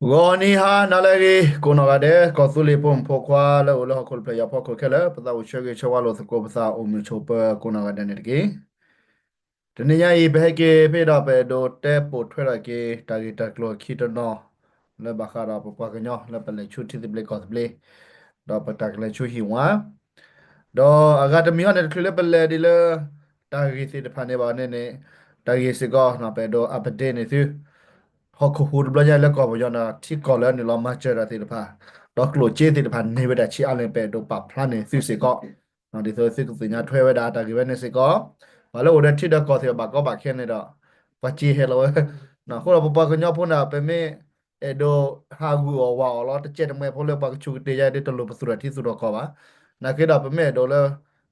ဂီၤနံၤဟါနၤလၢအဂ့ၤ ကိးနီၢ်ဂၤဒဲး ကီၢ်သူလ့ၤဖိမုၣ်ဖိခွါလၢအိၣ်လၢဟီၣ်ခိၣ်တဖျၢၣ်ညါဖီခိၣ်ခဲလၢာ် ပသးအိၣ်ဆၢဂ့ၤဆၢဝါလိာ်သကိးပသးအိၣ်မုာ်ဆိးပၢၤကိးနီၢ်ဂၤဒဲးန့ၣ်တက့ၢ်. တနံၤညါအံၤ ပဟဲက့ၤဖဲဒီးပအဲၣ်ဒိးတဲပိာ်ထွဲထီၣ်က့ၤ တၢ်ဂ့ၢ်တၢ်ကျိၤခံတနီၤ လၢဘၣ်ဃးဒီးပပှၤကညီလၢပလဲၤဆူထံသဘျ့ကီၢ်သဘျ့ ဒီးပတၢ်ကလဲၤဆူဟံၣ်ဝါ ဒီးအဂၤတမံၤဟီန့ၣ် တချုးလၢပလဲၤဒ်လၢ တၢ်ဂ့ၢ်သ့ၣ်တဖၣ်န့ၣ်ဘၣ်န့ၣ်န့ၣ် တၢ်ဂ့ၢ်စ့ၢ်ကီး ပအဲၣ်ဒိး update န့ၢ်သု ဟီၣ်ခိၣ်ဟူးတဘျီညါလၢကီၢ်ပယီၤန့ၣ် ထံကီၢ်လၢနုာ်လီၤမၤစၢၤတၢ်သ့ၣ်တဖၣ် ဒီးကျိၣ်စ့သ့ၣ်တဖၣ်န့ၢ်ဝဲဒၣ်ဆံးအါလဲၣ် ပအဲၣ်ဒိးပာ်ဖျါန့ၢ်သုစ့ၢ်ကီး ဒ်သိးသုကသ့ၣ်ညါထွဲဝဲဒၣ်တၢ်ဂ့ၢ်ဝဲန့ၣ်စ့ၢ်ကီး ပှၤလၢအိၣ်ဒီးထံဒီးကီၢ်သ့ၣ်တဖၣ်ဘၣ်ကီဘၣ်ခဲန့ၣ်ဒီး ပှၤစ့ဟဲလီၤဝဲ အဃိဒီးပပှၤကညီဖိန့ၣ် ပမ့ၢ်အဲၣ်ဒိးဟးဂူာ်အီၣ်ဝးအီၣ်လီၤ တကဲတမှဲဖိလၢပှၤကဆူးကတ့ၢ်ယါဒ်တလိၣ်ပသူၣ်ထီၣ်ထံသူၣ်ထီၣ်ကီၢ်ဘၣ်. နာ်က့ဒီးပမ့ၢ်အဲၣ်ဒိးလၢ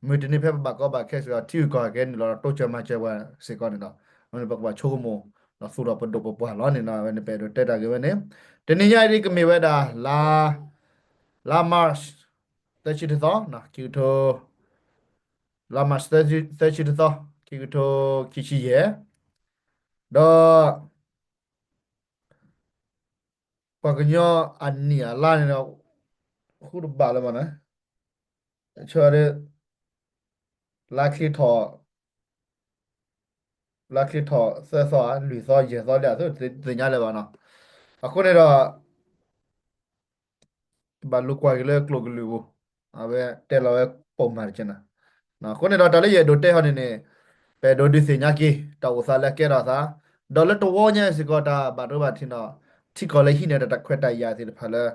မုၢ်တနံၤဖဲပဘၣ်ကီဘၣ်ခဲစ့ၢ်ကီး ထံဂုၤကီၢ်ဂၤကဲနုာ်လီၤတိစၢၤမၤစၢၤပှၤစ့ၢ်ကီးန့ၣ်ဒီး အဝဲန့ၣ်ပကဘၣ်ဆိကမိၣ် ဒီးသူၣ်ထီၣ်ပဒိၣ်ပပှၢ်လီၤန့ၣ် အဝဲန့ၣ်ပအဲၣ်ဒိးတဲတၢ်ဂ့ၢ်ဝဲန့ၣ် တနံၤညါအံၤဒ်ကမ့ၢ်ဝဲဒၣ် လါ လါ March သၢဆံတသီ ခံကထိ လါ March သၢဆံတသီ ခံကထိခံဆံယဲၢ် ဒီး ပှၤကညီအနံၣ်အလါန့ၣ်ဒီး ဃုတဘၣ်လၢၤဘၣ်န့ၣ် ဆၢ လါချံထီၣ် လါချံထီၣ်သၢသီ လွံၢ်သီ ယဲၢ်သီလံ သုတသ့ၣ်ညါလၢၤဘၣ်နီၤ. အဃိန့ၣ်ဒီး ဘၣ်လူၤကွၢ်က့ၤလၢကျိာ်ကလုာ်ပူၤ အဝဲတဲလီၤဝဲပိာ်မၤတက့ၢ်နီၤ. အဃိန့ၣ်ဒီးတၢ်လၢယအဲၣ်ဒိးတဲဟီန့ၣ်န့ၣ် ပအဲၣ်ဒိးဒုးသ့ၣ်ညါက့ၤ တၢ်အိၣ်သးလၢအကဲထီၣ်အသး ဒီးလၢတဝီညါစ့ၢ်ကီးတၢ်ဘၣ်ဒိဘၣ်ထံးနီၤ ထံကီၢ်လၢဟံးန့ၢ်တၢ်ခွဲးတၢ်ယာ်သ့ၣ်တဖၣ်လၢ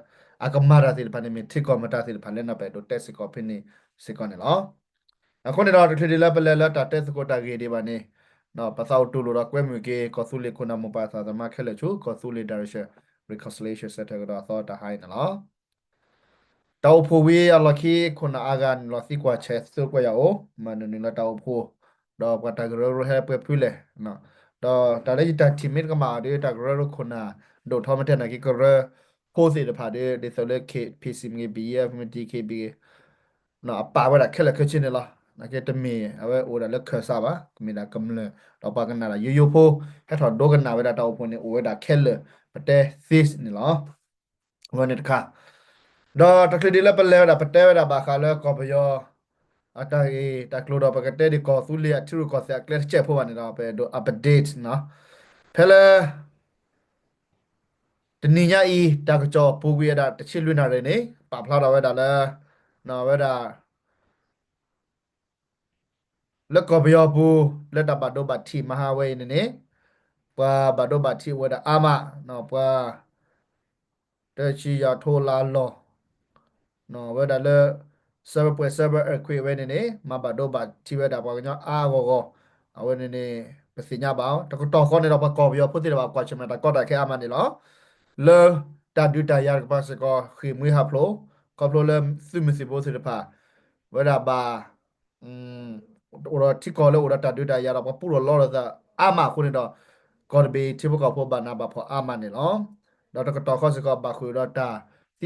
အကမၤတၢ်သ့ၣ်တဖၣ်န့ၣ်မ့ၢ်ထံကီၢ်မတၤသ့ၣ်တဖၣ်လဲၣ်န့ၣ် ပအဲၣ်ဒိးတဲစ့ၢ်ကီးဖဲန့ၣ်စ့ၢ်ကီးန့ၣ်လီၤ. အဃိန့ၣ်ဒီးတချုးဒ်လၢပလဲၤလၢတၢ်တဲသကိးတၢ်ဂ့ၢ်ဒံးဘၣ်န့ၣ် ပသးအိၣ်တူၢ်လိာ်ဒီးကွဲမုာ်က့ၤ ကီၢ်သူလ့ၤခိၣ်နၢ်မိၢ်ပၢ်သးသမါခဲလၢာ်ဆူ ကီၢ်သူလ့ၤ Direction Reconciliation Center ကဒီးအသီတၢ်ဟါအံၤန့ၣ်လီၤ. တၢ်အိၣ်ဖှိၣ်ဝံၤအလီၢ်ခံ ခိၣ်နၢ်အါဂၤနုာ်လီၤသံကွၢ်ဆဲးသိကွဲးယၤအိၣ် မၤနုာ်နုာ်လၢတၢ်အိၣ်ဖှိၣ် ဒီးပှၤတၢ်ကရၢကရိဟဲပှဲၤဖုလဲၣ်. ဒီးတၢ်လၢယတၢ်ထံၣ်မ့ၢ်တကမၣ်အီၤဒီး တၢ်ကရၢကရိခိၣ်နၢ် ဒိၣ်ထီၣ်မ့ၢ်ထဲနာ်က့ ကရၢဖိသ့ၣ်တဖၣ်ဒီး ဒ်သိးလၢ K P C မ့ၢ်ဂ့ၤ B F မ့ၢ် T K B အပာ်ဝဲဒၣ်ခဲလၢာ်ခဲဆ့န့ၣ်လီၤ. နာ်က့တမ့ၢ်အဝဲအိၣ်ဒၣ်လၢခၢၣ်စးဘၣ် ကမ့ၢ်ဒၣ်ကမျၢၢ် ဒီးပှၤကနၣ်တၢ်ယိယိဖိ ဟဲထီၣ်ဒိကနၣ်ဝဲဒၣ်တၢ်အိၣ်ဖှိၣ်န့ၣ် အိၣ်ဝဲဒၣ်ခဲလၢာ် ပတဲ this န့ၣ်လီၤ. အဝဲန့ၣ်တခါ ဒီးတချုးဒ်လၢပလဲၤဝဲဒၣ် ပတဲဝဲဒၣ်ဘၣ်ဃးလၢကီၢ်ပယီၤ အတၢ်ဂ့ၢ်တၢ်ကျိၤဒီး ပကတဲဒ်ကီၢ်သူလ့ၤအထံရူၢ်ကီၢ်သဲးအကျဲတစဲးဖိဘၣ်န့ၣ်ဒီး ပအဲၣ်ဒိး update နီၤ ဖဲလၢ တနံၤညါအံၤ တၢ်ကစီၣ်ပူၤကွံာ်ဝဲဒၣ် တဆံလွံၢ်နၣ်ရံၣ်န့ၣ် ပာ်ဖျါထီၣ်ဝဲဒၣ်လၢ ဝဲဒၣ် လၢကီၢ်ပယီၤပူၤ လၢတၢ်ဘၣ်ဒိဘၣ်ထံးမဟါဝဲအံၤန့ၣ်န့ၣ် ပှၤဘၣ်ဒိဘၣ်ထံးအိၣ်ဝဲဒၣ်အါမး ပှၤ တဆံယၤထိလါလီၢ် ဝဲဒၣ်လၢ seven point seven earthquake ဝဲန့ၣ်န့ၣ် မၤဘၣ်ဒိဘၣ်ထံးဝဲဒၣ်ပှၤကညီအါအဂီၢ်ဂီၢ် အဝဲန့ၣ်န့ၣ် ပသ့ၣ်ညါဘၣ် တကတီၢ်ဃီန့ၣ်ဒီး ပှၤကီၢ်ပယီၤဖိသ့ၣ်တဖၣ် ကွၢ်ဆၢၣ်မဲာ်တၢ်ကီတၢ်ခဲအါမးန့ၣ်လီၤ. လၢတၢ်ဒုးတၢ်ယၤတကပၤစ့ၢ်ကီး ဃ့ၢ်မှံဟးဖျိး ခီဖျိလၢသုးမုၢ်သံၣ်ဘိသ့ၣ်တဖၣ် ဝဲဒၣ်ဘၣ် အိၣ်ဒီးထံကီၢ်လၢအိၣ်ဒီးတၢ်ဒုးတၢ်ယၤဒီး ပှၤပူထီၣ်လီထီၣ်သးအါမးအဃိန့ၣ်ဒီး ကီၢ်တဘ့ၣ်အံၤထံဖိကီၢ်ဖိဘၣ်နးဘၣ်ဖှီၣ်အါမးန့ၣ်လီၤ. ဒီးတကတီၢ်ဃီစ့ၢ်ကီး ဘၣ်ဃုာ်ဒီးတၢ်သ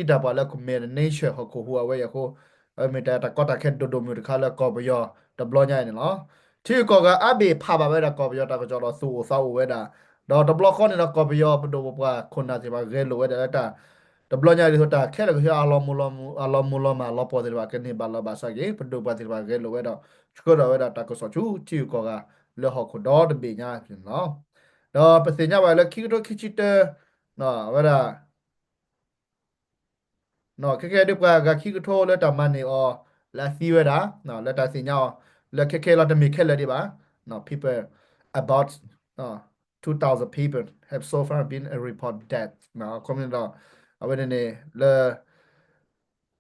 ံတၢ်ပှၢ်လၢ Khmer Nation ဟီၣ်ခိၣ်ဟူးအဝဲအံၤအဃိ အဝဲမ့ၢ်တၢ်တၢ်ကီတၢ်ခဲဒိၣ်ဒိၣ်မုၢ်တခါလၢကီၢ်ပယီၤတဘျီညါအံၤန့ၣ်လီၤ. ထံဂုၤကီၢ်ဂၤအါဘ့ၣ်ဖးဘၣ်ဝဲဒၣ်ကီၢ်ပယီၤတၢ်ကစီၣ်ဒီးသူၣ်အိၣ်သးအိၣ်ဝဲဒၣ် ဒီးတဘျီဃီန့ၣ်ဒီး ကီၢ်ပယီၤပဒိၣ်ပပှၢ်ခိၣ်နၢ်သ့ၣ်တဖၣ်ဂဲၤလိာ်ဝဲဒၣ်လၢတၢ် တဘျီညါဒ်သိးတၢ်ခဲလၢာ်ခဲဆ့ အလီၤမူၤလီၤမၢ် အလီၤမူၤလီၤမၢ်လီၤပှီၢ်သ့ၣ်တဖၣ် ကန့ၢ်ဘၣ်လီၤဘၣ်စးက့ၤ ပဒိၣ်ပပှၢ်သ့ၣ်တဖၣ်ဂဲၤလိာ်ဝဲဒီး ဆှၢထီၣ်ဝဲဒၣ်တၢ်ကစီၣ်ဆူထံဂုၤကီၢ်ဂၤလၢဟီၣ်ခိၣ်ဒီတဘ့ၣ်ညါန့ၣ်လီၤ. ဒီးပသ့ၣ်ညါဘၣ်လၢခံကထိခံဆံတၢ အဝဲဒၣ် ခဲကဲဒ်ပှၤဂၤခံကထိလၢတၢ်မၤန့ၢ်အီၤ လၢအသံဝဲဒၣ် လၢတၢ်သ့ၣ်ညါအီၤ လၢခဲခဲလီၤတမ့ၢ်ခဲလၢာ်ဒံးဘၣ် people about two thousand people have so far been a report dead ခီမ့ၢ်ဒီး အဝဲန့ၣ်န့ၣ် လၢ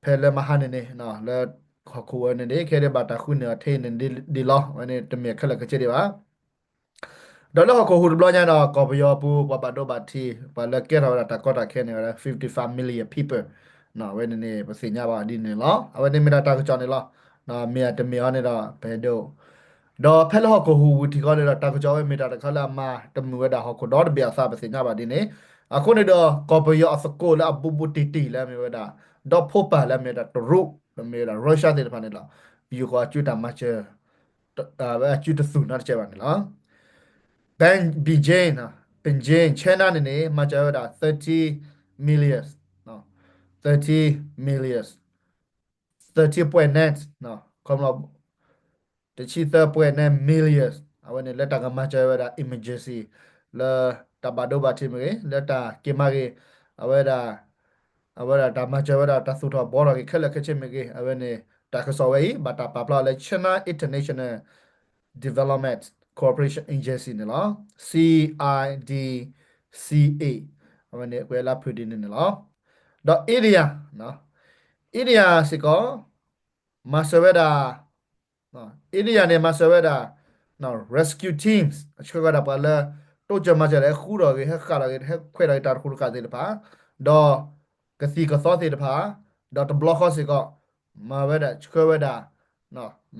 ဖဲလၢမဟါန့ၣ်န့ၣ် လၢဟီၣ်ခိၣ်ဝဲန့ၣ်န့ၣ် ခဲဒ်ဘၣ်တၢ်ဃုန့ၢ်အီၤထဲန့ၣ်ဒ်လီၤ အဝဲန့ၣ်တမ့ၢ်ခဲလၢာ်ခဲဆ့ဒံးဘၣ် ဒီးလၢဟီၣ်ခိၣ်ဟူးတဘျီညါဒီး ကီၢ်ပယီၤပူၤ ပှၤဘၣ်ဒိဘၣ်ထံး ပှၤလၢကဲထီၣ်ဝဲဒၣ်တၢ်ကီတၢ်ခဲန့ၣ် fifty-five million people အဝဲန့ၣ်န့ၣ် ပသ့ၣ်ညါဘၣ်ဒ်န့ၣ်လီၤ. အဝဲန့ၣ်မ့ၢ်ဒၣ်တၢ်ကစီၣ်န့ၣ်လီၤ. မ့ၢ်အတမ့ၢ်အီၤန့ၣ်ဒီး ပဟဲဒိး ဒီးဖဲလၢဟီၣ်ခိၣ်ဟူးဝံၤထံးဃီန့ၣ်ဒီး တၢ်ကစီၣ်ဝဲမ့ၢ်တၢ်တခါလၢအမၤတမုာ်ဝဲဒၣ်ဟီၣ်ခိၣ်ဒီတဘ့ၣ်အသး ပသ့ၣ်ညါဘၣ်ဒ်န့ၣ် အဃိန့ၣ်ဒီး ကီၢ်ပယီၤအသကိးလၢအဘူးဘူးတံၢ်တံၢ်လၢအမ့ၢ်ဝဲဒၣ် ဒီးဖိပၢ်လၢအမ့ၢ်ဝဲဒၣ်တရူး လၢမ့ၢ်ဝဲဒၣ် Russia သ့ၣ်တဖၣ်န့ၣ်လီၤ. ပယူာ်ဃီအစုတၢ်မၤစၢၤ အစုတသူၣ်နီတစဲးဘၣ်န့ၣ်လီၤ. Beijing, Beijing, China န့ၣ်န့ၣ် မၤစၢၤဝဲဒၣ် thirty millions, thirty millions, thirty point nine, ခီဖျိ တဆံသၢ point nine millions အဝဲန့ၣ်လၢတၢ်ကမၤစၢၤဝဲဒၣ် emergency လၢတၢ်ဘၣ်ဒိဘၣ်ထံးမ့ၢ်ဂ့ၤ လၢတၢ်က့ၤမၤဂ့ၤ အဝဲဒၣ် အဝဲဒၣ်တၢ်မၤစၢၤဝဲဒၣ်တၢ်သူၣ်ထီၣ်ဘှီထီၣ်က့ၤခဲလၢာ်ခဲဆ့မ့ၢ်ဂ့ၤ အဝဲန့ၣ် တၢ်ကစီၣ်ဝဲအံၤ ဘၣ်တၢ်ပာ်ဖျါအီၤလၢ China International Development Cooperation Agency န့ၣ်လီၤ. C I D C A အဝဲန့ၣ် ကွဲးလၢဖုၣ်ဒ်န့ၣ်န့ၣ်လီၤ. ဒီး India, India စ့ၢ်ကီး မၤစၢၤဝဲဒၣ် India န့ၣ် မၤစၢၤဝဲဒၣ် rescue teams ဆှၢဝဲဒၣ်ပှၤလၢ တိစၢၤမၤစၢၤဒီး ဟဲဃူထီၣ်ဂ့ၤ ဟဲဃၣ်ထီၣ်ဂ့ၤ ဟဲခွဲးထီၣ်ဂ့ၤ တၢ်တဃူတခါသ့ၣ်တဖၣ် ဒီးကသံၣ်ကသီသ့ၣ်တဖၣ် ဒီးတဘျီဃီစ့ၢ်ကီး မၤဝဲဒၣ်ဆှၢဝဲဒၣ်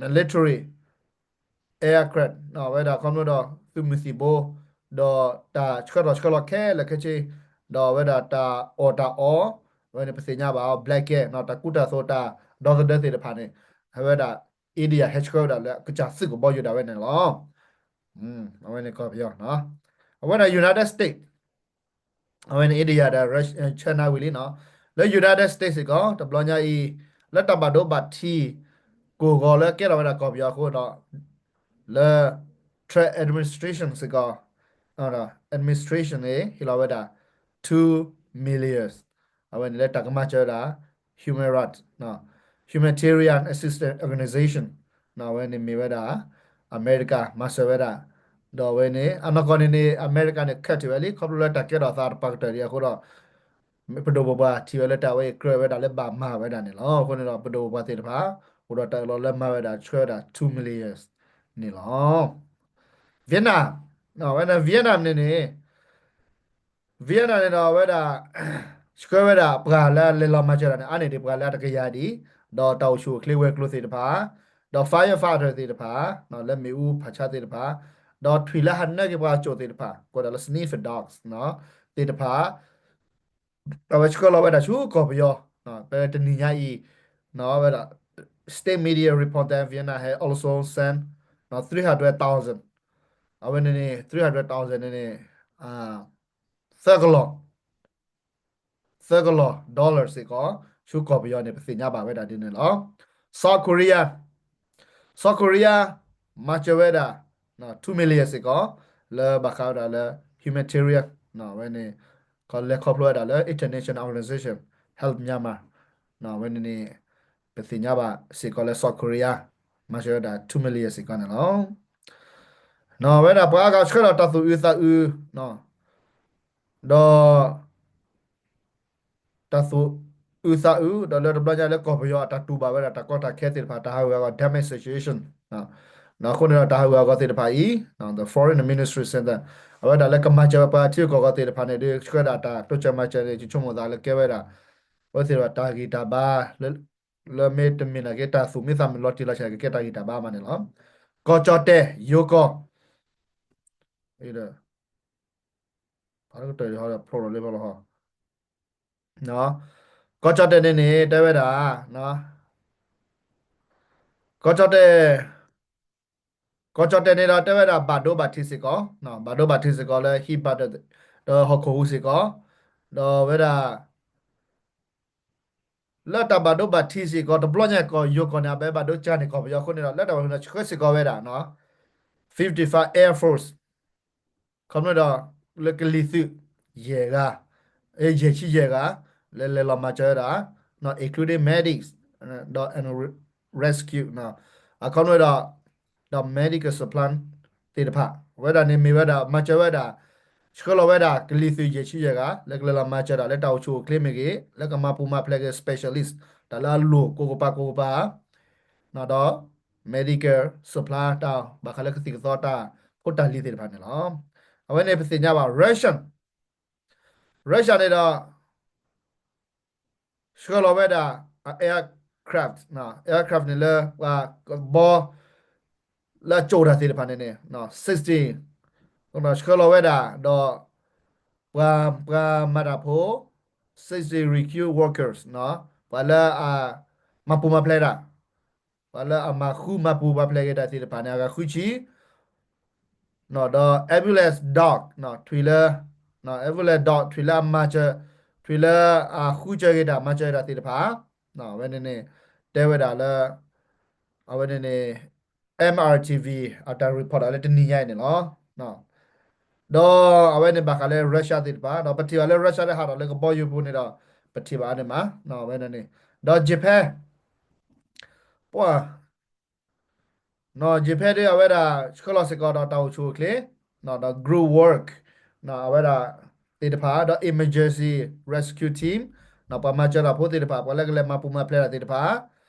military aircraft ဝဲဒၣ်ခီဖျိဒီးသုးမုၢ်သံၣ်ဘိ ဒီးတၢ်ဆှၢထီၣ်ဆှၢလီၤခဲလၢာ်ခဲဆ့ ဒီးအဝဲဒၣ်တၢ်အီၣ်တၢ်အီ အဝဲန့ၣ်ပသ့ၣ်ညါဘၣ်အီၤ blanket တၢ်ကူတၢ်သိးတၢ်ဒီသဒၢသ့ၣ်တဖၣ်န့ၣ် အဝဲဒၣ် India ဟဲဆှၢဝဲဒၣ်လၢကစၢ်သုးကဘီယူၤဒၣ်ဝဲန့ၣ်လီၤ. အဝဲန့ၣ်ကီၢ်ပယီၤ အဝဲဒၣ် United States အဝဲန့ၣ် India ဒီး China ဝံၤလံနီၤ လၢ United States စ့ၢ်ကီး တဘျီညါအံၤ လၢတၢ်ဘၣ်ဒိဘၣ်ထံး ကိၢ်ဂီၤလၢကဲထီၣ်ဝဲဒၣ်ကီၢ်ပယီၤအဃိဒီး လၢ Trump administration စ့ၢ်ကီး administration န့ၣ် ဟ့ၣ်လီၤဝဲဒၣ် two millions အဝဲန့ၣ်လၢတၢ်ကမၤစၢၤဝဲဒၣ် human rights humanitarian assistance organization အဝဲန့ၣ်မ့ၢ်ဝဲဒၣ် အမဲရကၤမၤစၢၤဝဲဒၣ် ဒီးအဝဲန့ၣ် အနီၢ်ကီၢ်န့ၣ်န့ၣ် အမဲရကၤန့ၣ် cut ထံၣ်ဝဲလံ ခီဖျိလၢတၢ်ကဲထီၣ်သးတပၤကတၢၢ်ဒံးအဃိဒီး ပဒိၣ်ပပှၢ်ထံၣ်ဝဲလၢတၢ်ဝဲအံၤကြၢးဝဲဒၣ်လၢဘၣ်မၤဝဲဒၣ်န့ၣ်လီၤ. အဃိန့ၣ်ဒီး ပဒိၣ်ပပှၢ်သ့ၣ်တဖၣ် အိၣ်ဒီးတၢ်အၢၣ်လီၤလၢမၤဝဲဒၣ် ဆှၢဝဲဒၣ် two millions န့ၣ်လီၤ. Vietnam ဝဲန့ၣ် Vietnam န့ၣ်န့ၣ် Vietnam န့ၣ်ဒီးအဝဲဒၣ် ဆှၢဝဲဒၣ်ပှၤလၢလဲၤလီၤမၤစၢၤတၢ်န့ၣ် အါန့ၢ်ဒံးပှၤလၢအတကယၤဒံး ဒီးတၢ်အိၣ်ဆူၣ်အိၣ်ချ့ဝဲၤကျိၤသ့ၣ်တဖၣ် ဒီး firefighter သ့ၣ်တဖၣ် လၢမ့ၣ်အူဖးဆါသ့ၣ်တဖၣ် ဒီးထွံၣ်လၢဟးနၢက့ၤပှၤအစိၣ်သ့ၣ်တဖၣ် ကိးဒၣ်လၢ sniffer dogs သ့ၣ်တဖၣ် အဝဲဆှၢလီၤဝဲဒၣ်ဆူကီၢ်ပယီၤ ဖဲတနံၤညါအံၤ ဝဲဒၣ် state media report that Vietnam has also sent three hundred thousand အဝဲန့ၣ်န့ၣ် three hundred thousand န့ၣ်န့ၣ် သၢကလီၤ သၢကလီၤ dollar စ့ၢ်ကီး ဆူကီၢ်ပယီၤန့ၣ် ပသ့ၣ်ညါဘၣ်ဝဲဒၣ်ဒ်န့ၣ်လီၤ. South Korea South Korea မၤစၢၤဝဲဒၣ် two million စ့ၢ်ကီး လၢဘၣ်ဃးဝဲဒၣ်လၢ humanitarian ဝဲန့ၣ် လဲၤခီဖျိဝဲဒၣ်လၢ international organization help Myanmar ဝဲန့ၣ်န့ၣ် ပသ့ၣ်ညါဘၣ်စ့ၢ်ကီးလၢ South Korea မၤစၢၤဝဲဒၣ် two million စ့ၢ်ကီးန့ၣ်လီၤ. ဝဲဒၣ်ပှၤအါဂၤဆှၢဒီးတၢ်သူၣ်အုးသးအုး ဒီး တၢ်သူၣ်အုးသးအုး ဒီးလၢတဘျီညါလၢကီၢ်ပယီၤအတၢ်တူၢ်ဘၣ်ဝဲဒၣ်တၢ်ကီတၢ်ခဲသ့ၣ်တဖၣ် တၢ်ဟးဂူာ်ဟးဂီၤ damage situation အဃိန့ၣ်ဒီးတၢ်ဟးဂူာ်ဟးဂီၤသ့ၣ်တဖၣ်အံၤ the foreign ministry center အဝဲဒၣ်လၢကမၤစၢၤဝဲပှၤထံဂုၤကီၢ်ဂၤသ့ၣ်တဖၣ်န့ၣ် ဒုးဆှၢဒၣ်တၢ်တိစၢၤမၤစၢၤန့ၣ် ယဆိကမိၣ်သးလၢကဲဝဲဒၣ် အဝဲသ့ၣ်တဖၣ်တၢ်ဂံၢ်တၢ်ဘါ လၢမ့တမ့ၢ်နာ်က့ တၢ်သူၣ်မံသးမုာ်လီၤတံၢ်လီၤဆဲး ကကဲတၢ်ဂံၢ်တၢ်ဘါမးန့ၣ်လီၤ. ကီၢ်ကၠီၣ်တဲၣ် ယိၤကီၢ် ဖးကတၢၢ်ဖျိလီၤလၢဖီလီၤဟီ ကီၢ်ကၠီၣ်တဲၣ်န့ၣ်န့ၣ် တဲဝဲဒၣ် ကီၢ်ကၠီၣ်တဲၣ် ကီၢ်ကၠီၣ်တဲၣ်န့ၣ်ဒီး တဲဝဲဒၣ်ဘၣ်ဒိဘၣ်ထံးစ့ၢ်ကီး, ဘၣ်ဒိဘၣ်ထံးစ့ၢ်ကီးလၢဟံၣ်ဘၣ်ဒီးဟီၣ်ခိၣ်ဟူးစ့ၢ်ကီး, ဒီးဝဲဒၣ် လၢတၢ်ဘၣ်ဒိဘၣ်ထံးစ့ၢ်ကီး တဘျီညါကီၢ် ယိၤကီၢ်န့ၣ် အဘၣ်ဘၣ်ဒိကၢန့ၢ်ကီၢ်ပယီၤအဃိန့ၣ်ဒီး လၢတၢ်ဝဲန့ၣ်ဒီး ဆှၢစ့ၢ်ကီးဝဲဒၣ် fifty-five Air Force ခီဖျိဒီး လၢကလံၤသုး ယဲၢ်ဂၤ, ယဲၢ်ဆံယဲၢ်ဂၤ လၢလဲၤလီၤမၤစၢၤဝဲဒၣ် including medics ဒီး rescue အခီဖျိဒီး ဒီး medical supply သ့ၣ်တဖၣ် ဝဲဒၣ်န့ၣ်မ့ၢ်ဝဲဒၣ် မၤစၢၤဝဲဒၣ် ဆှၢလီၤဝဲဒၣ် ကလံၤသုးယဲၢ်ဆံယဲၢ်ဂၤ လၢကလဲၤလီၤမၤစၢၤဒၣ်လၢတၢ်အိၣ်ဆူၣ်အိၣ်ချ့မ့ၢ်ဂ့ၤ လၢကမၤပူၤမၤဖျဲးက့ၤ specialist တၢ်လၢအလိၣ်ကိးကပၤကိးကပၤ ဒီး medical supply တၢ်ဘၣ်ဃးလၢကသံၣ်ကသီတၢ်ဖိတၢ်လံၤသ့ၣ်တဖၣ်န့ၣ်လီၤ. အဝဲန့ၣ်ပသ့ၣ်ညါဘၣ် Russia, Russia န့ၣ်ဒီး ဆှၢလီၤဝဲဒၣ် aircraft, aircraft န့ၣ်လၢပှၤကဘီ လၢအကၠိၣ်တၢ်သ့ၣ်တဖၣ်န့ၣ်န့ၣ် sixty ဆှၢလီၤဝဲဒၣ်ဒီး ပှၤ ပှၤမၤတၢ်ဖိ sixty rescue workers ပှၤလၢအမၤပူၤမၤဖျဲးတၢ် ပှၤလၢအမၤဃုမၤပူၤမၤဖျဲးက့ၤတၢ်သ့ၣ်တဖၣ်န့ၣ် အဂၤဃုဆံ ဒီး ambulance dog ထွံၣ်လၢ ambulance dog ထွံၣ်လၢအမၤစၢၤ ဖုလၢအဃုကၢၤက့ၤတၢ်မၤစၢၤတၢ်သ့ၣ်တဖၣ်, အဝဲန့ၣ်န့ၣ် တဲဝဲဒၣ်လၢ အဝဲန့ၣ်န့ၣ် M R T V အတၢ် report လၢတနံၤညါအံၤန့ၣ်လီၤ. ဒီးအဝဲန့ၣ်ဘၣ်ဃးလၢ Russia သ့ၣ်တဖၣ် ဒီးပထံၣ်ဘၣ်လၢ Russia လၢဟးထီၣ်လၢကဘီယူၤပူၤန့ၣ်ဒီး ပထံၣ်ဘၣ်န့ၣ်မး အဝဲန့ၣ်န့ၣ် ဒီး Japan ပှၤ Japan ဒ်အဝဲဒၣ် ဆှၢလီၤစ့ၢ်ကီးဒီးတၢ်အိၣ်ဆူၣ်အိၣ်ချ့ ဒီး group work အဝဲဒၣ်သ့ၣ်တဖၣ် ဒီး emergency rescue team ပှၤမၤစၢၤတၢ်ဖိသ့ၣ်တဖၣ် ပှၤလၢကလဲၤမၤပူၤမၤဖျဲးတၢ်သ့ၣ်တဖၣ်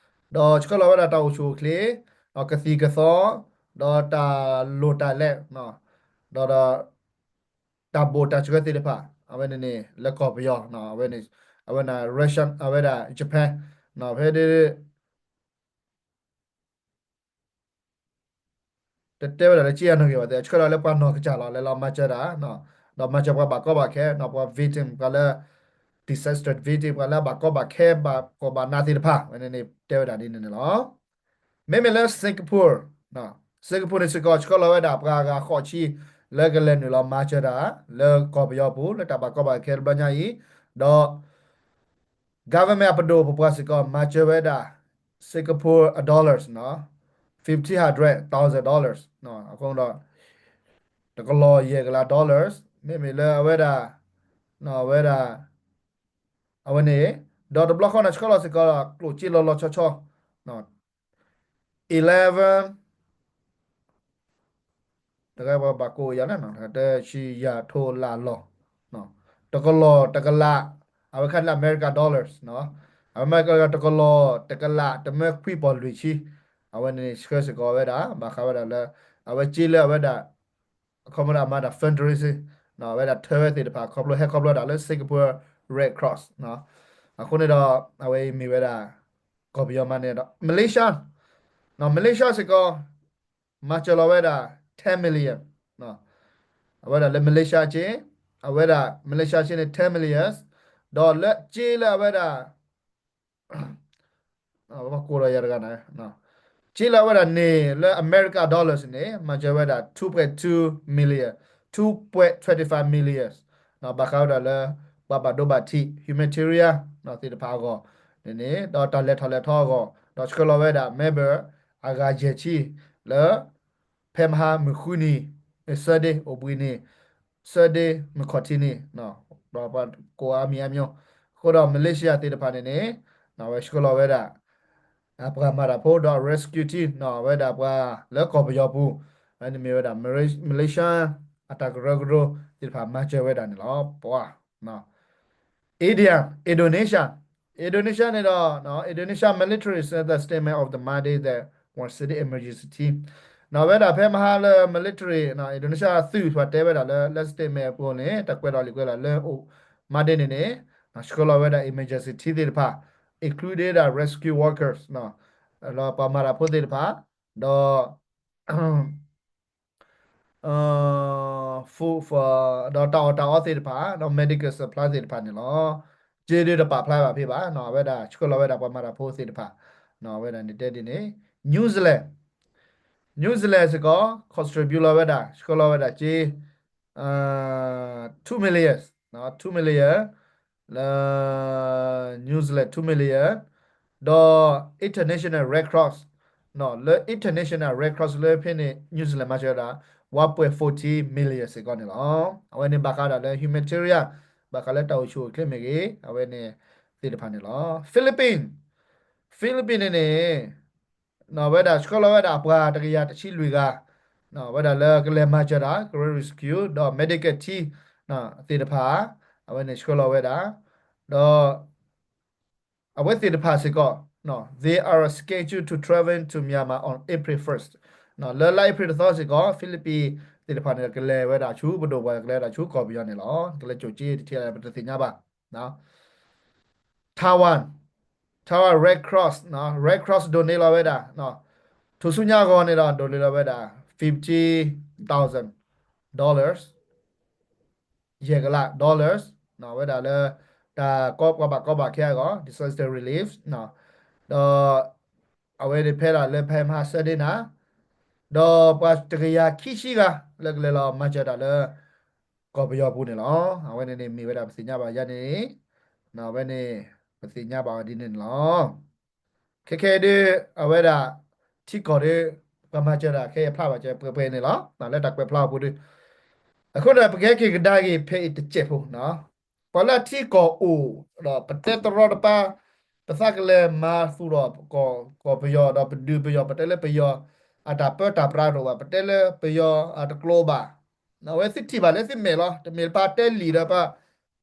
ဒီးဆှၢလီၤဝဲဒၣ်တၢ်အိၣ်ဆူၣ်အိၣ်ချ့ ဒီးကသံၣ်ကသီ ဒီးတၢ်လိၣ်တၢ်လဲ ဒီး တၢ်ဘိၣ်တၢ်စှၤသ့ၣ်တဖၣ် အဝဲန့ၣ်န့ၣ် လၢကီၢ်ပယီၤ အဝဲန့ၣ် အဝဲဒၣ် Russia အဝဲဒၣ် Japan ဖဲဒၣ် တတဲဝဲဒၣ်လၢက့ယၤနီၣ်ဂံၢ်ဘၣ်သ့ၣ် ဆှၢလီၤလၢပှၤနီၢ်ကစၢ်လီၤ လဲၤလီၤမၤစၢၤတၢ် ဒီးမၤစၢၤပှၤဘၣ်ကီဘၣ်ခဲ ဒီးပှၤ victim ပှၤလၢ disaster victim ပှၤလၢဘၣ်ကီဘၣ်ခဲ ဘၣ်ကီဘၣ်နးသ့ၣ်တဖၣ် ဝဲန့ၣ်န့ၣ် တဲဝဲဒၣ်ဒ်န့ၣ်န့ၣ်လီၤ. မ့မ့ၢ်လၢ Singapore, Singapore န့ၣ်စ့ၢ်ကီး ဆှၢလီၤဝဲဒၣ်ပှၤဂၤဃိးဆံ လၢကလဲၤနုာ်လီၤမၤစၢၤတၢ် လၢကီၢ်ပယီၤပူၤ လၢတၢ်ဘၣ်ကီဘၣ်ခဲတဘျီညါအံၤ ဒီး government အပဒိၣ်ပပှၢ်စ့ၢ်ကီး မၤစၢၤဝဲဒၣ် Singapore dollars, fifteen hundred thousand dollars အဃိဒီး တကလီၤယဲၢ်ကလး dollars မ့မ့ၢ်လၢအဝဲဒၣ် အဝဲဒၣ် အဝဲန့ၣ် ဒီးတဘျီဃီန့ၣ် ဆှၢလီၤစ့ၢ်ကီး ကျိၣ်စ့လီၤလီၤဆီဆီ eleven တဂၤပှၤဘၣ်ကိးယၤလၢ တဆံယၤထိလၢလီၤ တကလီၤတကလး အဝဲခါန့ၣ်လၢ America dollars အဝဲမ့ၢ်ကတကလီၤတကလး တမၢခွံပီၢ်လွံၢ်ဆံ အဝဲန့ၣ်ဆှၢစ့ၢ်ကီးဝဲဒၣ် ဘၣ်ဃးဝဲဒၣ်လၢ အဝဲစ့လၢအဝဲဒၣ် အခီပညီအမၤတၢ် fundraising အဝဲဒၣ်ထၢဝဲသ့ၣ်တဖၣ် ခီဖျိဟဲခီဖျိဒၣ်လၢ Singapore Red Cross အဃိန့ၣ်ဒီး အဝဲအံၤမ့ၢ်ဝဲဒၣ် ကီၢ်ပယီၤမၤန့ၢ်ဒီး Malaysia, Malaysia စ့ၢ်ကီး မၤစၢၤလီၤဝဲဒၣ် ten million အဝဲဒၣ်လၢ Malaysia က့ အဝဲဒၣ် Malaysia က့န့ၣ် ten million ဒီးလၢက့လၢအဝဲဒၣ် ကိးဒီးယၤတဂၤန့ၣ် က့လၢအဝဲဒၣ်န့ၣ်လၢ America dollars န့ၣ် မၤစၢၤဝဲဒၣ် two point two million, two point twenty five million ဘၣ်ဃးဝဲဒၣ်လၢ ပှၤဘၣ်ဒိဘၣ်ထံး humanitarian သ့ၣ်တဖၣ်အဂီၢ်န့ၣ်န့ၣ် ဒီးတၢ်လဲၤထီၣ်လဲၤထီအဂီၢ် ဒီးဆှၢလီၤဝဲဒၣ် member အဂၤယဲၢ်ဆံ လၢ ဖဲမဟါမုၢ်ဃုနံၤ Sunday အိၣ်ဘှံးနံၤ Sunday မုၢ်ခီၣ်ထံးနံၤ ဒီးပှၤကိးအါမံၤအါမံၤ အဃိဒီး Malaysia သ့ၣ်တဖၣ်န့ၣ်န့ၣ် အဝဲဆှၢလီၤဝဲဒၣ် ပှၤမၤတၢ်ဖိဒီး rescue team ဝဲဒၣ်ပှၤလၢကီၢ်ပယီၤပူၤ အန့ၣ်မ့ၢ်ဝဲဒၣ် Malaysia အတၢ်ကရၢကရိသ့ၣ်တဖၣ်မၤစၢၤဝဲဒၣ်န့ၣ်လီၤ. ပှၤ India, Indonesia, Indonesia န့ၣ်ဒီး Indonesia military sent a statement of the Monday that one city emergency team ဝဲဒၣ်ဖဲမဟါလၢ military Indonesia သုးပှၤတဲဝဲဒၣ်လၢ လၢ statement အပူၤန့ၣ် တၢ်ကွဲးလီၤလံာ်ကွဲးလီၤလၢအိၣ် Monday န့ၣ်န့ၣ် ဆှၢလီၤဝဲဒၣ် emergency team သ့ၣ်တဖၣ် included the rescue workers လၢပှၤမၤတၢ်ဖိသ့ၣ်တဖၣ် ဒီး food for ဒီးတၢ်အီၣ်တၢ်အီသ့ၣ်တဖၣ် ဒီး medical supply သ့ၣ်တဖၣ်န့ၣ်လီၤ. က့ဒုးတပာ်ဖျါဘၣ်ဖဲဘၣ် အဝဲဒၣ်ဆှၢလီၤဝဲဒၣ်ပှၤမၤတၢ်ဖိသ့ၣ်တဖၣ် အဝဲဒၣ်န့ၣ်တဲဒ်န့ၣ် New Zealand, New Zealand စ့ၢ်ကီး contribute လီၤဝဲဒၣ် ဆှၢလီၤဝဲဒၣ်က့ two million, two million လၢ New Zealand two million ဒီး International Red Cross လၢ International Red Cross လၢဖဲန့ၣ် New Zealand မၤစၢၤဝဲဒၣ် one point four million စ့ၢ်ကီးန့ၣ်လီၤ. အဝဲန့ၣ်ဘၣ်ဃးဒၣ်လၢ humanitarian ဘၣ်ဃးလၢတၢ်အိၣ်ဆူၣ်အိၣ်ချ့မ့ၢ်ဂ့ၤ အဝဲန့ၣ်သ့ၣ်တဖၣ်န့ၣ်လီၤ. Philippines, Philippines န့ၣ်န့ၣ် ဝဲဒၣ်ဆှၢလီၤဝဲဒၣ်ပှၤတကယၤတဆံလွံၢ်ဂၤ ဝဲဒၣ်လၢကလဲၤမၤစၢၤတၢ် ကရၢ rescue ဒီး medical team သ့ၣ်တဖၣ် အဝဲန့ၣ်ဆှၢလီၤဝဲဒၣ် ဒီး အဝဲသ့ၣ်တဖၣ်စ့ၢ်ကီး they are scheduled to travel to Myanmar on April first လၢလါအ့ဖြ့ၣ်တသီစ့ၢ်ကီး Philippines သ့ၣ်တဖၣ်န့ၣ် ကလဲၤဝဲဒၣ်ဆူပဒိၣ်ပှၤကလဲၤဝဲဒၣ်ဆူကီၢ်ပယီၤန့ၣ်လီၤ. ကလဲၤကၠိၣ်က့တထံၣ်လၢပတသ့ၣ်ညါဘၣ် Taiwan, Taiwan Red Cross, Red Cross donate လီၤဝဲဒၣ် ထူၣ်ဆူညါအဂီၢ်န့ၣ်ဒီး donate လီၤဝဲဒၣ် fifty thousand dollars, ယဲၢ်ကလး dollars ဝဲဒၣ်လၢ တၢ်ကီပှၤဘၣ်ကီဘၣ်ခဲအဂီၢ် disaster relief ဒီး အဝဲန့ၣ်ဖဲဒၣ်လၢဖဲမဟါ Sunday နၤ ဒီးပှၤတကယၤခံဆံဂၤ လၢကလဲၤလီၤမၤစၢၤတၢ်လၢ ကီၢ်ပယီၤပူၤန့ၣ်လီၤ. အဝဲန့ၣ်န့ၣ်မ့ၢ်ဝဲဒၣ်ပသ့ၣ်ညါဘၣ်ယၤန့ၣ် အဝဲန့ၣ် ပသ့ၣ်ညါဘၣ်အီၤဒ်န့ၣ်န့ၣ်လီၤ. ခဲခဲအံၤဒုး အဝဲဒၣ် ထံကီၢ်ဒီး ပှၤမၤစၢၤတၢ်ခဲအံၤဖျါဘၣ်ကဲပှဲၤပှဲၤန့ၣ်လီၤ. လၢတၢ်ကွဲးဖျါအပူၤဒီး အဃိဒီး ပကဟဲက့ၤကဒါက့ၤဖဲအံၤတစဲးဖိ ပှၤလၢအထံကီၢ်အိၣ်ဒီး ပတဲတရီတပါ ပသးကလဲၤမၤသူၣ်ထီၣ် ကီၢ်ပယီၤဒီးပဒုးပယီၤ ပတဲလၢပယီၤ အတၢ်ပၢတၢ်ပြးတအိၣ်ဘၣ် ပတဲလၢပယီၤအတကျိၤဘၣ်. အဝဲသုထံၣ်ဘၣ်လၢသုမဲာ်လီၤ. တမ့ၢ်ပတဲလံာ်ဒီးပှၤ